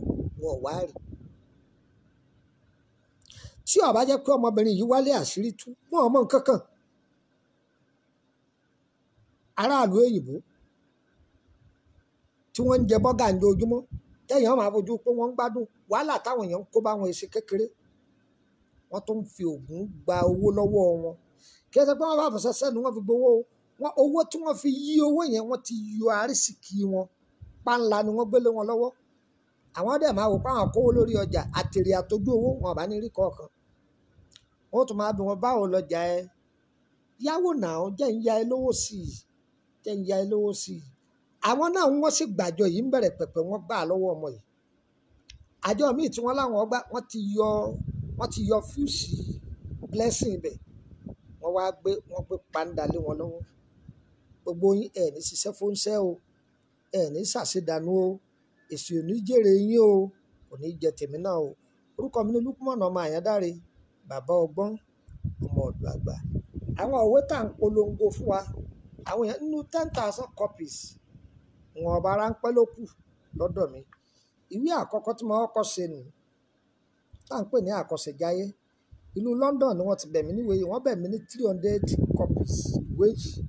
[SPEAKER 4] wọn wá rí. Tí ó bá jẹ́ pé ọmọbìnrin yìí wálé àṣírí tú, wọn ò mọ nǹkan kan. Aráàlú òyìnbó tí wọ́n ń jẹ bọ́gà ní ojúmọ́, tẹ́yàn máa fojú pé wọ́n ń gbádùn wàhálà táwọn èèyàn ń kó bá wọn ṣe kékeré. Wọ́n tún ń fi òògùn gba owó lọ́wọ́ wọn. Kí ẹ sọ pé wọ́n bá fẹsẹ̀ sẹ́nu, wọ́n fi gbowó wọn, owó tí wọ́n fi yí owó yẹn, wọ́n ti yọ àrísìkí wọn. Páńlá ni wọ́n gbélé wọn lọ́wọ́. Àwọn dẹ̀ máa wò pé àwọn kówó lórí ọjà, àtèrè àtọjú owó wọn ò bá ní rí kọ̀ọ̀kan. Wọ́n tún máa bí wọn báwo lọjà ẹ. Yáwó náà jẹ́ ń ya ẹ lówó sí i, jẹ́ ń ya ẹ lówó sí i. Àwọn náà wọ́n sì gbàjọ yìí ń bẹ̀rẹ̀ pẹ̀pẹ̀, wọ́n gbà lọ́wọ́ ọmọ yìí. Àjọ míì tí wọ́n láwọn gbà, wọ́n ti yọ fuse blessing ibẹ̀, wọ́n wá gbé, wọ́n gbé pàǹdà lé wọn lọ́wọ́. Gbogbo yín, ẹ̀ ní ṣiṣẹ́ fóúnṣẹ́ o, ẹ̀ ní ṣàṣedànù o, èsì ò ní jèrè yín o, kò ní jẹ tèmi náà o. Orúkọ mi ní Lukman ọmọ Àyàndáre, bàbá ọgbọ́n, ọmọ ọ̀dọ̀ àgbà. Àwọn òwe tá à ń polongo fún wa, àwọn èèyàn nínú 10,000 copies, wọn ọba ráńpẹ́ ló kù lọ́dọ̀ mi. Ìwé àkọ́kọ́ tí mo kọ́kọ́ ṣe nù tá à ń pè ní Àkọsẹ̀jayé. Ìlú London ni wọ́n ti bẹ̀ mí níwèé yìí. Wọ́n bẹ̀ mí ní 300 copies ìwé yìí.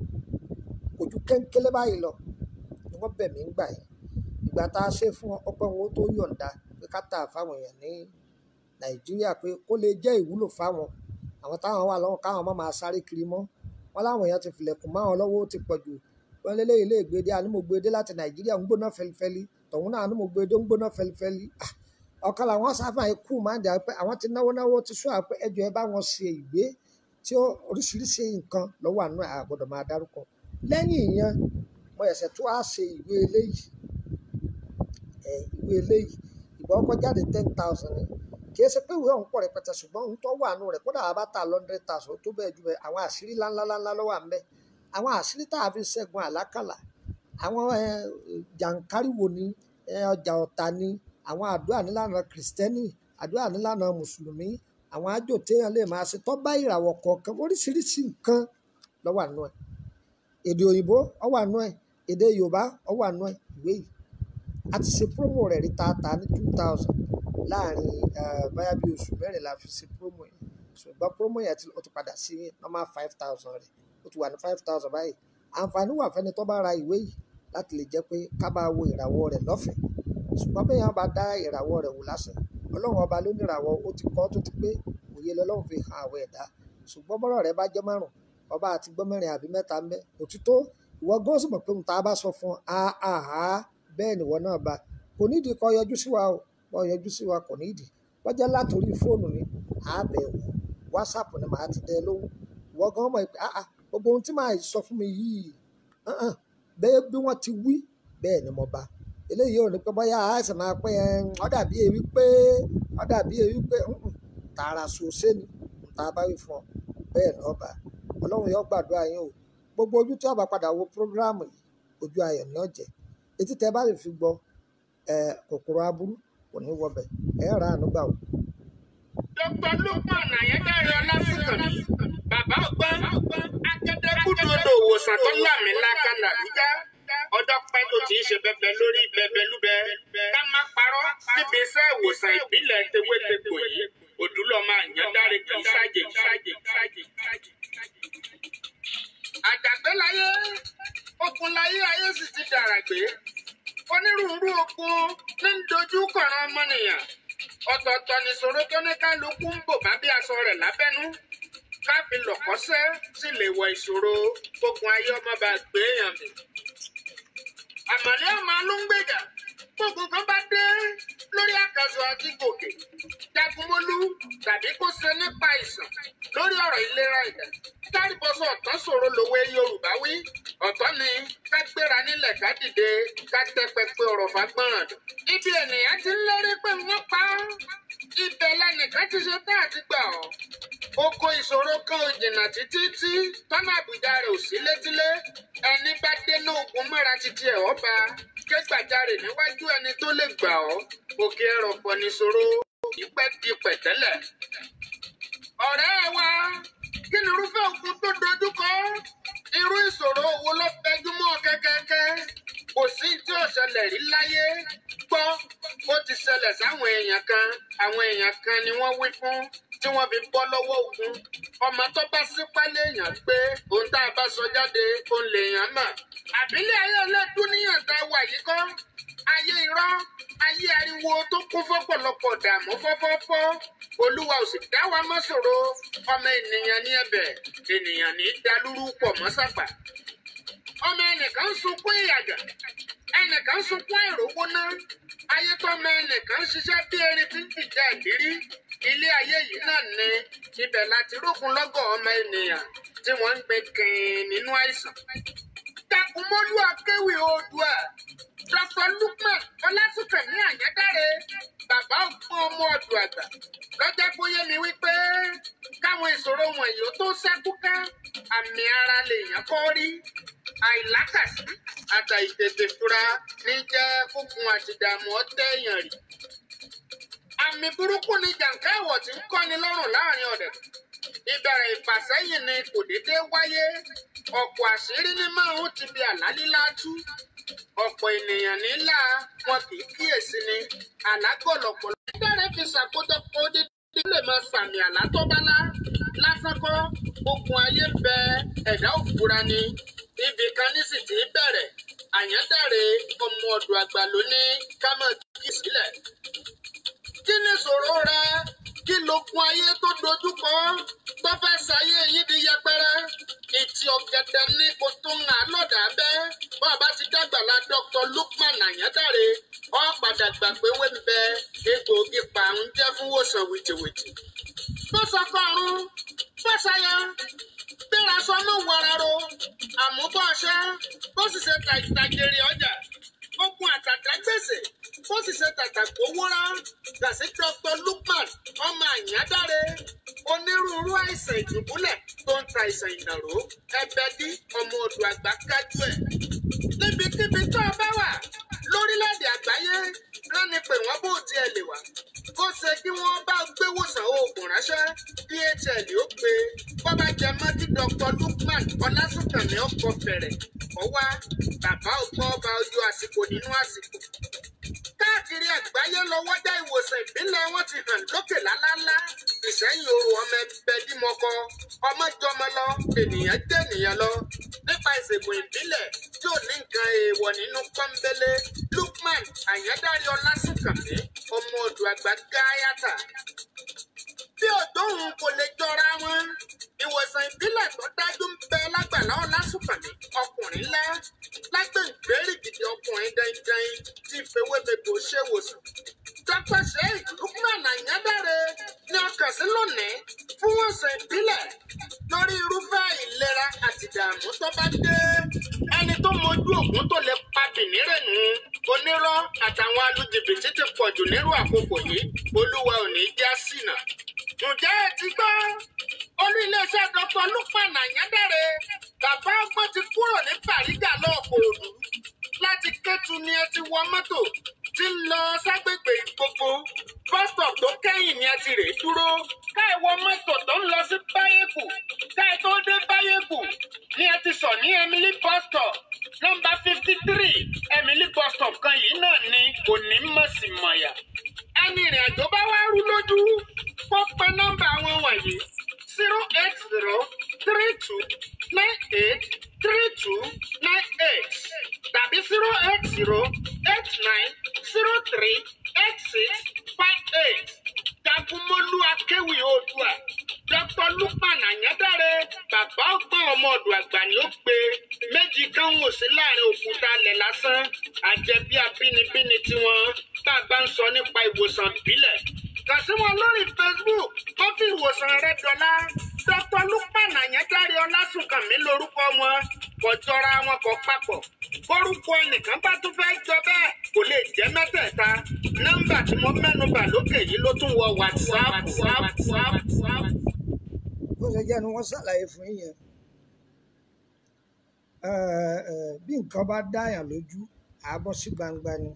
[SPEAKER 4] Kò ju kéńkélé báyìí lọ ni wọ́n bẹ̀ mí ń gbà yìí. Ìgbà tá a ṣe fún wọn, ọpẹ́ wọn ó tó yọ̀ǹda pé ká tà fáwọn èèyàn ní Nàìjíríà, pé kó lè jẹ́ ìwúlò fáwọn àwọn táwọn wà lọ́wọ́, káwọn má máa sáré kiri mọ́. Wọn láwọn èèyàn ti filẹ̀kùn máwọn lọ́wọ́, ó ti pọ̀ jù. Wọn lélẹ́yìí lè gbé dé, àní mo gbé dé láti Nàìjíríà, ń gbóná fẹlifẹli. Tọ̀hún náà, àní mo gbé dé, ń gbóná fẹlifẹli. Ọ̀kan làwọn sáfà ikú máa ń dà pé àwọn ti náwó náwó ti sún àpẹ ẹjọ́ ẹ bá wọn ṣe ìwé tí ó oríṣiríṣi nǹkan lọ́wọ́ àánú ẹ̀ àgbọ̀dọ̀ máa dárúkọ. Lẹ́yìn ìyẹn, mo ẹ̀sẹ̀ tó á ṣe ìwé eléyìí. Ẹ̀ ìwé eléyìí, ìgbà ọkọ̀ jáde 10,000 ni. Kì í ṣe pé ìwé ọ̀hún pọ̀ rẹpẹtẹ, ṣùgbọ́n ohun tó wà nù rẹ̀, kódà a bá ta 100,000, ó tó bẹ́ẹ̀ ju bẹ́ẹ̀. Àwọn àṣírí ńláńláńlá ló wà ńbẹ̀, àwọn àṣírí tá a fi ṣẹ́gun àlákàlà, àwọn jàǹkáríwò ni, ọjà ọ̀tà ni, àwọn àdúrà nílànà Kìrìsìtẹ́nì, àdúrà nílànà Mùsùlùmí, àwọn àjò téèyàn lè máa ṣe tó bá ìràwọ̀ kọ̀ọ̀kan, oríṣiríṣi nǹkan ló wà nù ẹ̀. Èdè òyìnbó ó wà nù ẹ̀, èdè Yorùbá ó wà nù ẹ̀. Ìwé yìí, a ti ṣe promo rẹ̀ rí tata ní 2,000 láàrin báyà bí oṣù 4 la fi ṣe promo yẹn, ṣùgbọ́n promo yẹn ó ti padà sí normal 5,000 rẹ̀, ó ti wà ní 5,000 báyìí. Àǹfààní wà fẹ́ni tó bá ra ìwé yìí láti lè jẹ́ pé ká bá wo ìràwọ̀ rẹ̀ lọ́fẹ̀ẹ́. Ṣùgbọ́n bí èèyàn bá dá ìràwọ̀ rẹ̀ wò lásán, Ọlọ́run ọba ló ní ìràwọ̀, ó ti kọ́ tó ti pé òye lọ́lọ́run fi hàn àwọn ẹ̀dá. Ṣùgbọ́n bọ́rọ̀ rẹ̀ bá jẹ́ márùn, ọba àti gbọ́ mẹ́rin àbí mẹ́ta ń bẹ òtítọ́, ìwọ gan sì mọ̀ pé ohun tá a bá sọ fún ọ àhá bẹ́ẹ̀ ni ìwọ náà bá. Kò nídìí kó yọjú sí wa o, bọ́ yọjú sí wa kò nídìí. Wọ́n jẹ́ látòrí fóònù ni àábẹ̀ wò, WhatsApp ni màá ti dẹ lóhùn. Ìwọ gan mọ̀ pé àhá gbogbo ohun tí màá sọ fún mi yìí, bẹ́ẹ̀ bí wọ́n ti wí bẹ́ẹ̀ ni mo bá. Eléyìí ò ní pé bóyá àìsàn máa pẹ́ ẹ, ó dàbí ewì pé ó dàbí ewì pé tààrà sòsé ni tá a bá wí fún ọ bẹ́ẹ̀ lọ́ọ́ bá. Ọlọ́run yóò gbàdúrà yín o. Gbogbo ojú tí a bá padà wo prógráàmù yìí, ojú ayọ̀ ni ó jẹ́. Etí tẹ bá lè fi gbọ́ ẹ, kòkòrò aburú kò ní wọbẹ̀, ẹ rà àánú gbà o.
[SPEAKER 5] Dr. Lukman Ayédáre Ọlásùnkànmí, bàbá ọgbọ́n, akẹ́dẹ́kùdù odò òwòsàn tó lámìlaka làbújá. Ọjọ́ pẹ́ tó ti ń ṣe bẹbẹ lórí bẹbẹlúbẹ. Ká má parọ́, níbi iṣẹ́ ìwòsàn ìbílẹ̀ tewétegbò yìí, òdúlọ́mọ Àyàndáre kì í ṣàjèjì. Àjàgbé láyé, okun láyé, ayé sì ti dàràgbé. Onírúurú ogun ní ń dojú kọ̀ràn ọmọnìyàn. Ọ̀tọ̀ọ̀tọ̀ nìṣòro tó ní kálukú ń bò bá bí aṣọ rẹ̀ lábẹ́nú. Káfí lọ̀kọ́sẹ́ sì lè wọ ìṣòro ogun ayé ọmọ bá gbé èèyàn mì. Àmọ̀lé ọmọ ló ń gbèjà. Gbogbo kan bá dé lórí àkàsọ̀ àti gòkè. Jagunmólú tàbí kó ṣe nípa ìsàn lórí ọ̀rọ̀ ìlera ẹ̀dá. Kárìbọ̀sọ̀ ọ̀tán ṣòro lòwe Yorùbá wí. Ọ̀tọ̀ ni ká gbéra nílẹ̀, ká dìde, ká tẹ́ pẹpẹ ọ̀rọ̀ fagbọ́n dùn. Ibi ènìyàn ti ń lérí pé wọ́n pa á. Ibẹ̀ lẹnìkan ti ṣe tán àti gbà ọ́. Oko ìṣòro kan ò jìnnà títí tí tọ́nà àbújá rẹ̀ ò sí létílé. Ẹni bá dénú ogun mọ́ra títí ẹ̀ ọba. Ké gbàjarè níwájú ẹni tó lè gbà ọ́. Òkè ẹrọ̀pọ̀ nìṣòro ìpẹ́ di pẹ̀tẹ́lẹ̀. Ọ̀rẹ́ wa, kí ni irúfẹ́ ogun tó dojú kọ? Irú ìṣòro wo ló fẹjú mọ́ kẹ́kẹ́kẹ́? Kò sí tí ò ṣẹlẹ̀ rí láyé. Gbọ́, ó ti ṣẹlẹ̀ sáwọn èèyàn kan, àwọn èèyàn kan ni wọ́n wí fún tí wọ́n fi bọ́ lọ́wọ́ ogun. Ọmọ tó bá sípá léèyàn pé ohun tá a bá sọ jáde, òun lèèyàn mọ̀. Àbílẹ̀ ayé ọlọ́dún níyàn tá a wà yìí kọ́. Ayé irọ́, ayé ariwo tó kún fọ́pọ̀lọpọ̀ dààmú fọ́fọ́fọ́. Olúwa ò sì dá wa mọ́ ṣòro. Ọmọ ènìyàn ní ẹ̀bẹ̀, ènìyàn ní í dalúrú pọ̀ mọ́ sàpà. Ọmọ ẹnìkan ń sunkún ìyàgà, ẹnìkan ń sunkún àìrówó ná. Ayé tọ́mọ ẹnìkan ń ṣiṣẹ́ bí erin tí ń fìjà ìdírí. Ilé ayé yìí náà ni ibẹ̀ láti rógun lọ́gọ̀ ọmọ ènìyàn tí wọ́n ń gbé kìn nínú àìsàn. Jagunmólú Akéwì Oòduà, Dr. Lukman Ọlásùnkànmí Àyándáre, bàbá ọgbọ́n ọmọ ọ̀dọ̀ àgbà, lọ́jọ́ kó yé mi wípé káwọn ìṣòro wọ̀nyí ó tó ṣẹ́kúká, àmì ara lèèyàn kọ́ rí. Àìlákàsí àtàìtètè fura ní jẹ́ kókun àti ìdààmú ọ̀tẹ̀ èèyàn rì. Àmì burúkú ni jàǹká ẹ̀wọ̀ tí ń kọ́ni lọ́rùn láàrin ọ̀dẹ̀. Ìbẹ̀rẹ̀ ìfàsẹ́yìn ni kò déédéé wáyé. Ọ̀pọ̀ àṣírí ní márùn-ún ti bi àlá lílá tú. Ọ̀pọ̀ ènìyàn nílá wọn kì í kíyèsí ni. Àlágọ̀lọ̀pọ̀ dáre fi ṣàkójọpọ̀ odidi lè máa sàmì àlá tó bá lá. Lásán kọ́, ogun ayé ń bẹ ẹ̀dá òfura ni. Ibì kan ní sì ti bẹ̀rẹ̀. Àyándàre ọmọ ọ̀dọ̀ àgbà ló ní ká máa kí sílẹ̀. Kí ni ìṣòro rẹ? Kí lókun ayé tó dojúkọ tó fẹ́ ṣayé yín di yẹpẹrẹ? Ìtì ọ̀gẹ̀dẹ̀ ní kò tún ń lọ́dà bẹ́. Bá a bá ti dàgbà la Dr. Lukman Àyándàre, ó padà gbà pé wé ń bẹ egbòogi pàrún jẹ́ fún wòsàn wìtìwìtì. Bó sọ kọrun, bó ṣayọ, gbéra sọ mọ́ wararo, àmúbọ̀ ọṣẹ́, bó sì ṣe tàjèrè ọjà, ogun àtàtà gbèsè, bó sì ṣe tàtà gbówóra, gàsí Dr. Lukman ọmọ Àyándàre, onírúurú àìsàn ìdùbúlẹ̀ tó ń ta àìsàn ìnàró, ẹbẹdí ọmọ odò àgbà kájú ẹ̀. Níbikíbi tó o bá wà lórílẹ̀‐èdè àgbáyé, rán ni pé wọ́n bó tiẹ̀ lè wà. Kó ṣe kí wọ́n bá gbéwòsàn oògùn ránṣẹ́, DHL ó gbé. Bó bá jẹ mọ́ kí Dr. Lukman Ọlásùnkànmí ọkọ̀ fẹ̀rẹ̀ kọ́ wá, bàbá ọgbọ́n ọba ojú àsìkò nínú àsìkò. Káàkiri àgbáyé lọ́wọ́dá ìwòsàn ìbílẹ̀ wọn ti hàn lókè lálálá. Ìsẹ́yìn oru ọmọ ẹgbẹ́ dímọ̀kọ, ọmọ jọmọ lọ, ènìyàn jẹ́ ènìyàn lọ. Nípa ìṣègùn ìbílẹ̀ tí ò ní nǹkan èèwọ̀ nínú pọ́nbélé, Lukman Àyándàre Ọlásùnkànmí, ọmọ ọ̀dọ̀ àgbà gáyàtà. Bí òdòhun kò lè jọra wọn, ìwòsàn ìbílẹ̀ tó dájú ń bẹ lágbàlá Ọlásùnkànmí, ọkùnrin ńlá, lágbèǹgbèrìgìdì ọkùnrin dandan tí fewébebo ṣèwòsàn. Dr. Sheikh Lukman Àyándàre ní ọkàn sí lónìí fún ìwòsàn ìbílẹ̀ lórí irúfẹ́ ìlera àti ìdààmú tó bá dé. Ẹni tó mojú ògùn tó lè pa bìnírè nù, onírọ́ àtàwọn alújìbìtì ti pọ̀jù nírú àkókò yìí, olúwa ò ní já sínà. Ǹjẹ́ ẹ ti gbọ́? Olú iléeṣẹ́ Dr. Lukman Àyándàre, bàbá ọgbọ́n ti kúrò ní Bàrígà lọ́ọ̀kòòdù. Láti Kétu ni ẹ ti wọ mọ́tò tí ń lọ ságbègbè gbogbo. Bus stop tó kẹ́yìn ni ẹ ti rèé dúró. Ká ẹ wọ mọ́tò tó ń lọ sí Báyẹ̀kù. Ká ẹ tó dé Báyẹ̀kù ni ẹ ti sọ̀ ní Emily bus stop. Nọ́mbà 53 Emily bus stop kan yìí náà ni kò ní mọ̀símọ̀yà. Ẹni ìrìn àjò bá wá rú lójú, kó pe nọ́mbà wọn wọ̀nyí 08032983298 tàbí 08089038658. Jagunmólú Akéwì Oòduà, Dr. Lukman Àyándàre, bàbá ọgbọ́n ọmọ ọ̀dọ̀ àgbà ni ó pe méjì kan wò sí láàrin òkúta alẹ̀ lásán, àjẹbí abínibíni tiwọn bá a bá ń sọ nípa ìwòsàn ìbílẹ̀. Kàn sí wọn lórí Facebook, wọ́n fi ìwòsàn rẹ dọ́là. Dr. Lukman Àyándàre Ọlásùnkànmí lórúkọ wọn, kò jọra wọn kò papọ̀. Bórúkọ ẹnìkan bá tún fẹ́ jọ bẹ́ẹ̀ kò lè jẹ́ mẹ́tẹ̀ẹ̀ta. Nọ́mbà tí mo mẹ́nu bà lókè yìí ló tún wọ WhatsApp.
[SPEAKER 4] Bó ṣe jẹ́ ni wọ́n ṣàlàyé fún yín yẹn. Bí nǹkan bá dáyàn lójú, àá bọ́ sí gbangba ni.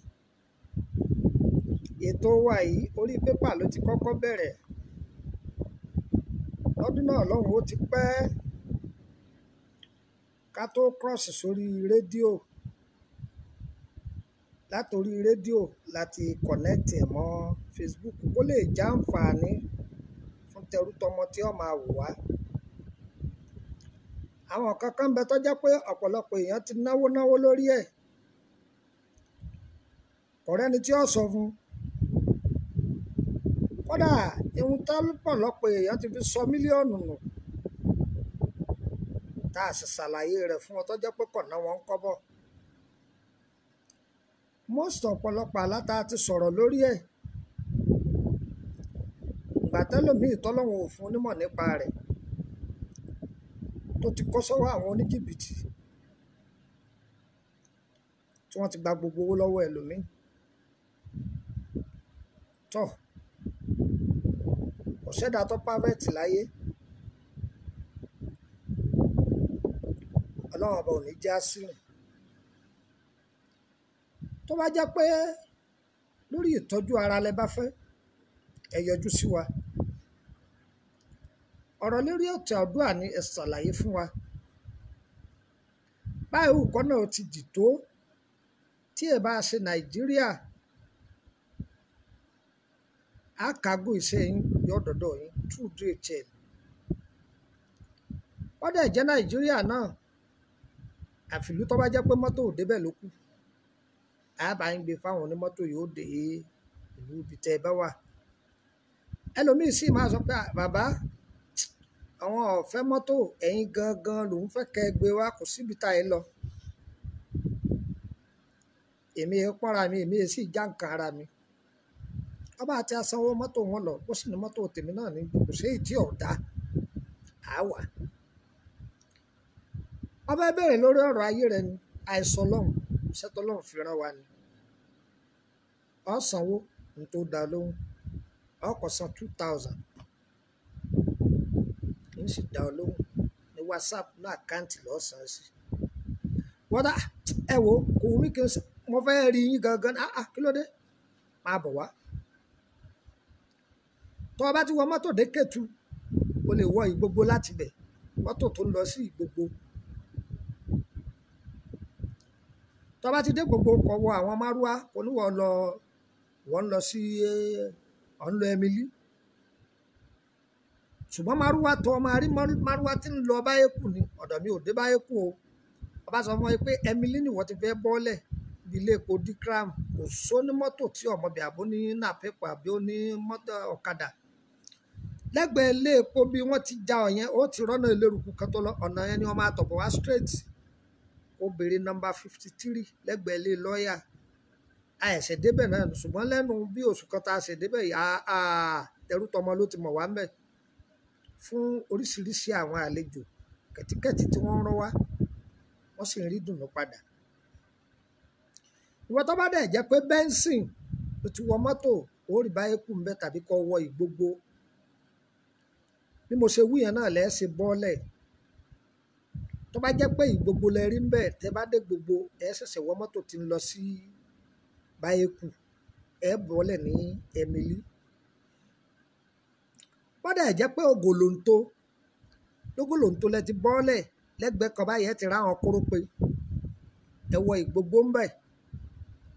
[SPEAKER 4] Ètò wa yìí orí pépà ló ti kọ́kọ́ bẹ̀rẹ̀. Lọ́dún náà lọ́hùn ó ti pẹ́ ká tó cross sórí rédíò. Látòrí rédíò láti connect ẹ̀ mọ́ Facebook kó lè jàǹfààní fún tẹrútọmọ tí ó máa wò wá. Àwọn nǹkan kan ń bẹ tó jẹ́ pé ọ̀pọ̀lọpọ̀ èèyàn ti náwó náwó lórí ẹ̀. Ọ̀rẹ́ ni tí ó sọ fún. Kódà ihun tọ́pọ̀lọpọ̀ èèyàn ti fi sọ mílíọ̀nù nù. Tá a sì ṣàlàyé rẹ̀ fún wọn tó jẹ́ pé kọ̀nà wọn ń kọ́bọ̀. Most ọ̀pọ̀lọpọ̀ àlá tá a ti sọ̀rọ̀ lórí ẹ̀. Ìgbà tẹ́lòmíì tọ́lọ́run ò fún onímọ̀ nípa rẹ̀ tó ti kó sọ́wọ́ àwọn oníjìbìtì. tí wọ́n ti gba gbogbo owó lọ́wọ́ ẹlòmíì. Tọ́ kò sẹ́dá tó pàfẹ́tì láyé. Ọlọ́run ọba ò ní já sí rìn. Tó bá jẹ́ pé lórí ìtọ́jú ara lẹ bá fẹ́, ẹ yọjú sí wa. Ọ̀rọ̀ lórí ètò àdúrà ni ẹ ṣàlàyé fún wa. Báyìí òkọ́ náà ti dì tó tí ẹ bá ṣe Nàìjíríà, á kágò iṣẹ́ yín yọ dọ̀dọ̀ yín through DHL. Wọ́n dẹ̀ jẹ́ Nàìjíríà náà, àfìlú tó bá jẹ́ pé mọ́tò ò débẹ̀ ló kù. Á bá yín gbé fáwọn onímọ́tò yóò dé ìlú ibi tẹ́ ẹ bá wà. Ẹlòmíì sì máa sọ pé bàbá àwọn ò fẹ́ mọ́tò, ẹ̀yin gangan lòún fẹ́ kẹ́ ẹ gbé wá, kò síbi tá ẹ lọ. Èmi ẹ pọ́nra mi, èmi ẹ sì já nǹkan ara mi. Ọba àti asanwó mọ́tò wọn lọ, bó sì ní mọ́tò tèmi náà ní kò sí èyí tí ò dá, á wà. Ọba bẹ̀rẹ̀ lórí ọ̀rọ̀ ayé rẹ ni, àìsàn lọ́hùn, iṣẹ́ tọ́lọ́hun fi rán wa ni. Ó sanwó ní tó dá lóhùn, ó kọ san 2000. Ń sì dá ọ lóhùn ní WhatsApp ní àkáǹtì lọ́sàn-án sí. Wọ́n dá ẹ wo kò wù mí kí n sọ, mo fẹ́ rí yín gangan, ah kí ló dé? Máa bọ̀ wá. Tó o bá ti wọ mọ́tò dé Kétu, o lè wọ Ìgbogbo láti bẹ̀, mọ́tò tó ń lọ sí Ìgbogbo. Tó o bá ti dé Ìgbogbo, kó wọ àwọn márúwá, oníwọ̀ lọ, wọ́n ń lọ sí, ọ̀ ń lọ Emily. Ṣùgbọ́n márúwá tó máa rí márúwá tí ń lọ Báyékù ni, ọ̀dọ̀ mi ò dé Báyékù o. Ọba sọ fún ẹ pé Emily ni wọ́n ti fẹ́ bọ́lẹ̀ bí ilé epo Dikram, kò só ní mọ́tò tí ọmọbẹ̀ àbó ní nàpẹ́pọ̀ àbí ó ní mọ́tò ọ̀kadà. Lẹ́gbẹ̀ẹ́ ilé epo bí wọ́n ti já ọ yẹn, ó ti rọ́nà eléruku kan tó lọ, ọ̀nà yẹn ni wọ́n máa tọ̀bọ̀ wá straight. Ó béèrè nọ́mbà 53 lẹ́gbẹ̀ẹ́ ilé lọ́ọ̀yà. A ẹ̀sẹ̀ débẹ̀ náà, ṣùgbọ́n lẹ́nu bí oṣù kan tá a ṣẹ̀ débẹ̀ yìí, tẹrú tọmọ ló ti mọ̀ wá ńbẹ̀ fún oríṣiríṣi àwọn àlejò kẹ̀tíkẹ̀tí tí wọ́n ń rọ́ wá, wọ́n sì ń rí dùnú padà. Ìwọ tó bá dẹ̀ jẹ́ pé Benson ló ti wọ mọ́tò, ó rí Báyékù ńbẹ̀ tàbí kó wọ Ìgbogbo. Bí mo ṣe wí yẹn náà lẹ́ ṣe bọ́lẹ̀. Tó bá jẹ́ pé Ìgbogbo lẹ rí ńbẹ̀, tẹ́ bá dé Gbogbo, ẹ ṣẹ̀ṣẹ̀ wọ mọ́tò tí ń lọ sí Báyékù, ẹ bọ́lẹ̀ ní Emily. Bó dẹ̀ jẹ́ pé Ògòlóńtó, lógòlóńtó lẹ ti bọ́lẹ̀ lẹ́gbẹ̀ẹ́ kan báyìí, ẹ ti ráwọn kórópè. Ẹ wọ Ìgbogbo ńbẹ̀,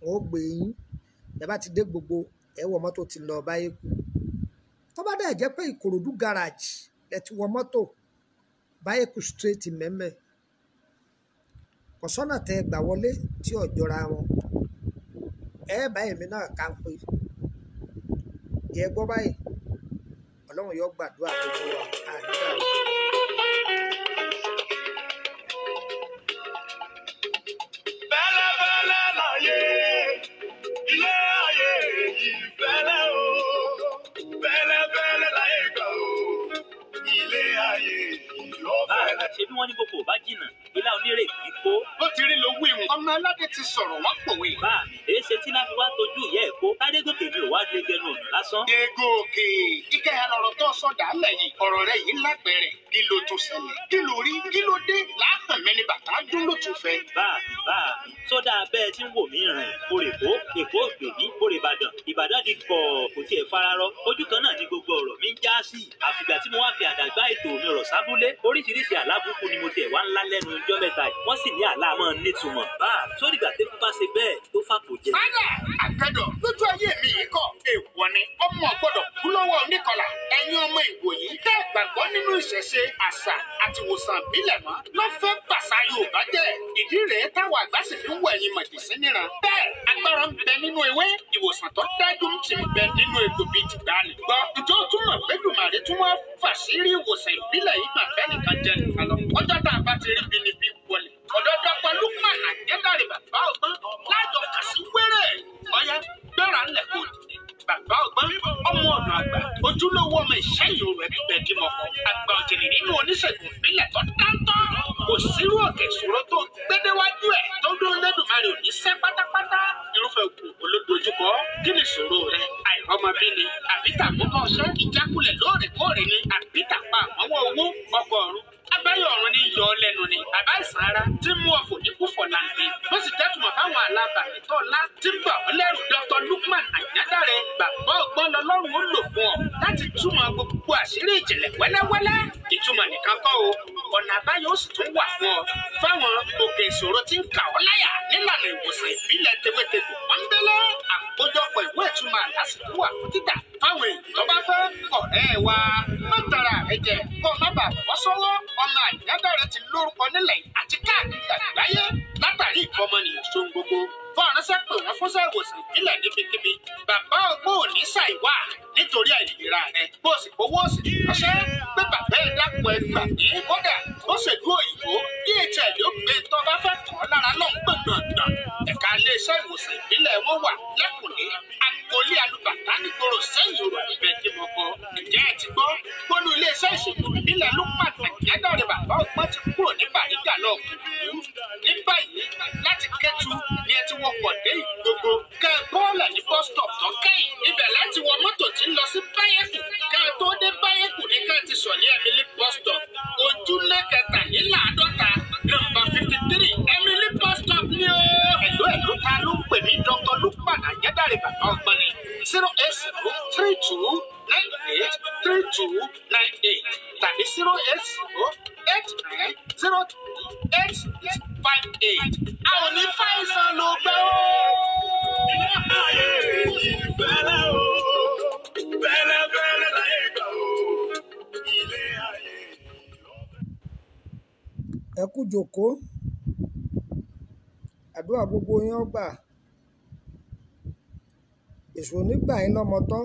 [SPEAKER 4] wọ́n ó gbé yín. Tẹ́ bá ti dé Gbogbo, ẹ wọ mọ́tò tí ń lọ Báyékù. Tó bá dẹ̀ jẹ́ pé Ìkòròdú garage lẹ ti wọ mọ́tò, Báyékù straight mẹ́mẹ́. Kò sọ́nà tẹ́ ẹ gbà wọlé tí ò jọra wọn. Ẹ bá èmi náà ká ń pé. Jẹ́ gbọ́ báyìí, Ọlọ́run yóò gbàdúrà gbogbo wa. Àdúrà wa.
[SPEAKER 3] Fẹ́lẹ́fẹ́lẹ́ láyé, ilé ayé yìí fẹ́lẹ́ o. Fẹ́lẹ́fẹ́lẹ́ láyé gbà o, ilé ayé yìí ó fẹ́lẹ́.
[SPEAKER 6] Ṣé bí wọ́n ní kókó bá jìnnà, ilá onírè kì í kó.
[SPEAKER 5] Bó ti rí lówó ìwọ̀n. Ọmọ aládé ti sọ̀rọ̀ wọ́n pòwe.
[SPEAKER 6] Bá mi, èé ṣe tí láfi wá tójú ìyá ẹ̀ kó. Tádégòkè mi ò wá lè gẹnu ọ̀nà lásán.
[SPEAKER 5] Dégòkè, ìkẹyà lọ̀rọ̀ tó sọ dàálẹ̀ yìí. Ọ̀rọ̀ rẹ̀ yìí lápẹẹrẹ. Kí ló tún ṣẹlẹ̀? Kí ló rí? Kí ló dé? Láàpẹ̀ mẹ́ni bàtà dún ló tún fẹ́.
[SPEAKER 6] Bá mi, bá mi, sódà bẹ́ẹ̀ tí ń wò mí rìn. Orè kó, Èkó ògbè mí, orè Ìbàdàn. Ìbàdàn di kọ̀, kò tiẹ̀ fararọ. Ojú kan náà ni gbogbo ọ̀rọ̀ mi ń já sí. Àfìgbà tí mo wá fi àdàgbà ètò mi rọ̀ sábúlé. Oríṣiríṣi àlábùkù ni mo tiẹ̀ wá ńlá lẹ́nu ọjọ́ mẹ́ta yìí. Wọ́n sì ní àlá máa ń nítumọ̀. Bá mi, sódìgbà tẹ́kú bá ṣe bẹ́ẹ̀ tó fàpò jẹ.
[SPEAKER 5] Fádà àgàdọ̀ lójú ayé mi yìí kọ̀. Èèwọ̀ ni ọmọ gbọ́dọ̀ kú lọ́wọ́ oníkọlà. Ẹ̀yin ọmọ ìwòyí tẹ́ gbàgbọ́ nínú ìṣẹ̀ṣe, àṣà àti ìwòsàn ìbílẹ̀ mọ́. Lọ́ fẹ́ bàṣà Yorùbá jẹ́. Ìdí rèé táwọn àgbà sì fi ń wọ ẹ̀yin mọ̀jẹ̀sí níran. Bẹ́ẹ̀ agbára ń bẹ nínú ewé, ìwòsàn tó dájú ń ti bẹ nínú egbò bíi tìgbàanì. Gbọ́, ǹjẹ́ ó túmọ̀ pé Dùmàrè tún wá fàṣírí ìwòsàn ìbílẹ̀ yìí mà fẹ́ nìkan jẹ nìkan lọ. Ọjọ́ tá a bá ti rí bí ni bí wọlé. Ọ̀dọ́ Dr. Lukman Àjẹ́dàrè bàbá ọgbọ́n lájọ kà sí wéré. Ọ̀yá gbéra ńlẹ̀ kò dìde. Bàbá ọgbọ́n ọmọ ọ̀dọ̀ àgbà ojúlówó ọmọ ìṣẹ́yìn rẹ̀ bíbẹ̀ dìmọ̀kọ. Àgbà òjìrì nínú oníṣègùn ìbílẹ̀ tó dáńtọ́. Kò sírú òkè ìṣòro tó gbédéwájú ẹ̀ tó dún lẹ́dùnmarè ò ní sẹ́ pátápátá. Kí ni ìṣòro rẹ? Àìrọ́mọbí ni àbí tàkókò ọṣẹ́, ìjákulẹ̀ lóòrèkóòrè ni àbí tàpá àmọ́wọ́ owó, ọkọ̀ ọ̀run abẹ́yẹ̀ ọ̀run ní yọ ọ́ lẹ́nu ni àbá ìsàn ara tí mú ọ̀fọ̀ níkúfọ̀ làǹdẹ̀ ó sì jẹ́tùmọ̀ fáwọn alábàárẹ̀ tó ńlá tí ń bà ọ́ lẹ́rù. Dr. Lukman Àyádáre bàbá ọgbọ́n lọ́lọ́run ó lò fún ọ láti túmọ̀ gbogbo àṣírí ìjìnlẹ̀ wẹ́lẹ́wẹ́lẹ́. Ìtumọ̀ nìkan kọ́ o, ọ̀nà àbáyọ ó sì tún wà fún ọ fáwọn òkè ìṣòro tí ń kà ọ́ láyà nílànà ìwòsàn ìbílẹ̀ tewétegbò pọ́nbélé. Àkójọpọ̀ ìwé ìtumọ̀ àlásìkò wà fún títà fáwọn èèyàn tó bá fẹ́. Ọ̀rẹ́ wa, má tara rẹ jẹ kó má bàa bọ́ sọ́wọ́. Ọmọ Àyádáre ti lórúkọ nílẹ̀ àti káàkiri àgbáyé látàrí ìfọmọnìyàn ṣohun gbogbo. Fọ́nránṣẹ́ pè wọ́n fúnṣẹ́ ìwòsàn ìbílẹ̀ níbikíbi. Bàbá ọgbọ́n ò ní ṣàìwá nítorí àìlera rẹ. Bó o sì fowó òsì ránṣẹ́ pé bàbá ẹ̀ dákun ẹ gbà ní. Kódà ó ṣèlú òyìnbó, DHL ó gbé tó bá fẹ́ kàn án lára lọ́n gbọ̀ngbọ̀ngbọ̀n. Ẹ̀ka iléeṣẹ́ ìwòsàn ìbílẹ̀ wọn wà lẹ́kùnlé agboolé alùbàtà nígboro sẹ́yìn òrò ìbẹ̀ dìmọ̀kọ. Ǹjẹ́ ẹ ti gbọ́? Gbólú iléeṣẹ́ ìṣègùn ìbílẹ̀ Lukman Àyádáre bàbá ọgbọ́n ti kúrò ní Bàrígà lọ kùkú. Ní báyìí láti Kẹ́tù ni ẹ ti wọkọ̀ dé Ìgbogbo. Kẹ́ ẹ bọ́ọ̀lẹ̀ ní bus stop tó kẹ́yìn. Ibẹ̀ láti wọ mọ́tò tí ń lọ sí Báyẹ̀kù. Kẹ́ ẹ tó dé Báyẹ̀kù ní kẹ́ ẹ ti sọ̀ ní Emily bus stop. Ojúlé 53, nọ́mbà 53 Emily bus stop ni ó. Ẹ̀lú ẹ̀lú ta ló ń pè mí? Dr. Lukman Àyádáre bàbá ọgbọ́n ni 080 32 98 32 98 tàbí 080 89 03 86 58. A ò ní fàìsàn ló gbẹ́ ó.
[SPEAKER 3] Ilé ayé ìfẹ́lẹ́ o, fẹ́lẹ́fẹ́lẹ́ láyé gbà o, ilé ayé
[SPEAKER 4] Ẹ kú jòkó, àdúrà gbogbo yín ó gbà. Èṣù onígbà yín lọ́mọ tọ́,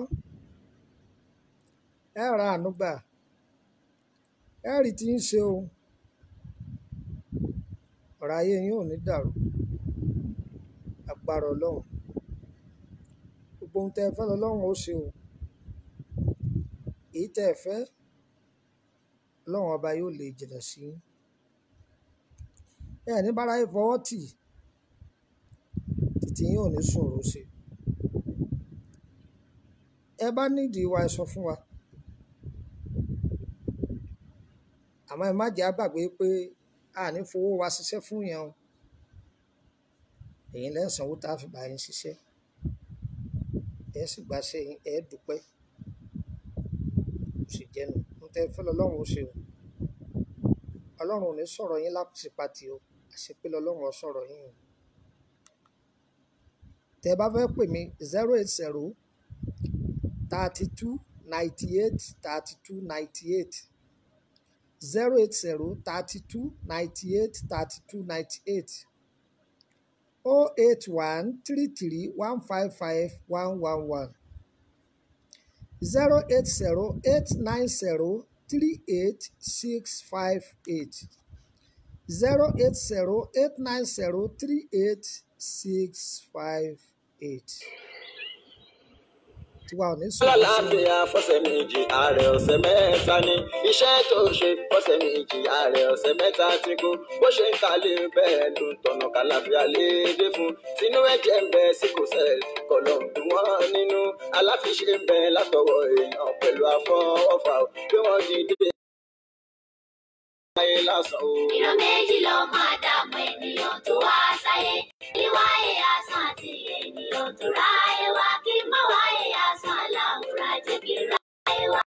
[SPEAKER 4] ẹ ra àánú gbà, ẹ rí tí ń ṣe o. Ọ̀rọ̀ ayé yín ò ní dàrú, agbára Ọlọ́run. Gbogbo ohun tẹ́ ẹ fẹ́ lọ́lọ́run ó ṣe o. Èyí tẹ́ ẹ fẹ́, Ọlọ́run ọba yóò lè jìnnà sí yín. Ẹ ní bára yín fọwọ́ tì, títí yín ò ní ṣòro ṣe. Ẹ bá nídìí wa, ẹ sọ fún wa. Àmọ́ ẹ má jẹ́ á gbàgbé pé a ní fowó wa ṣiṣẹ́ fún yẹn o. Ẹ̀yin lẹ́ ń sanwó tá a fi bá yín ṣiṣẹ́. Ẹ sì gbàṣẹ́ yín, ẹ dúpẹ́. Kò sì jẹ́nu. Ohun tẹ́ ẹ fẹ́ lọ́lọ́run ó ṣe o. Ọlọ́run ò ní sọ̀rọ̀ yín láṣepatì o. Àṣepé lọ́lọ́run ó sọ̀rọ̀ yín o. Tẹ́ ẹ bá fẹ́ pè mí 080 32 98 32 98, 080 32 98 32 98, 081 33 155 111, 080 890 38 658, 080 890 38 658. Tiwa ò ní sọ̀rọ̀ sí o.
[SPEAKER 1] Lálàáfíà fọ́sẹ̀ méjì, ààrẹ ọ̀sẹ̀ mẹ́ta ni iṣẹ́ tó ṣe. Fọ́sẹ̀ méjì, ààrẹ ọ̀sẹ̀ mẹ́ta ti kú. Bó ṣe ń kalẹ̀ bẹ́ẹ̀ ló ń tọ̀nà kàlàfíà léde fún. Tinú ẹ̀jẹ̀ ń bẹ sí kò sẹ̀ kọ̀lọ̀ ń dùn wọ́n nínú. Aláfiṣe ń bẹ látọwọ́ èèyàn pẹ̀lú àfọwọ́fà pé wọ́n dìde ayé lásán o.
[SPEAKER 2] Ìran méjì ló máa dààmú ènìyàn tó wá sáyé. Ìwáyé asán àti ènìyàn tó ráyé wá, kí má wáyé asán aláwòrán jẹ́ kí ra.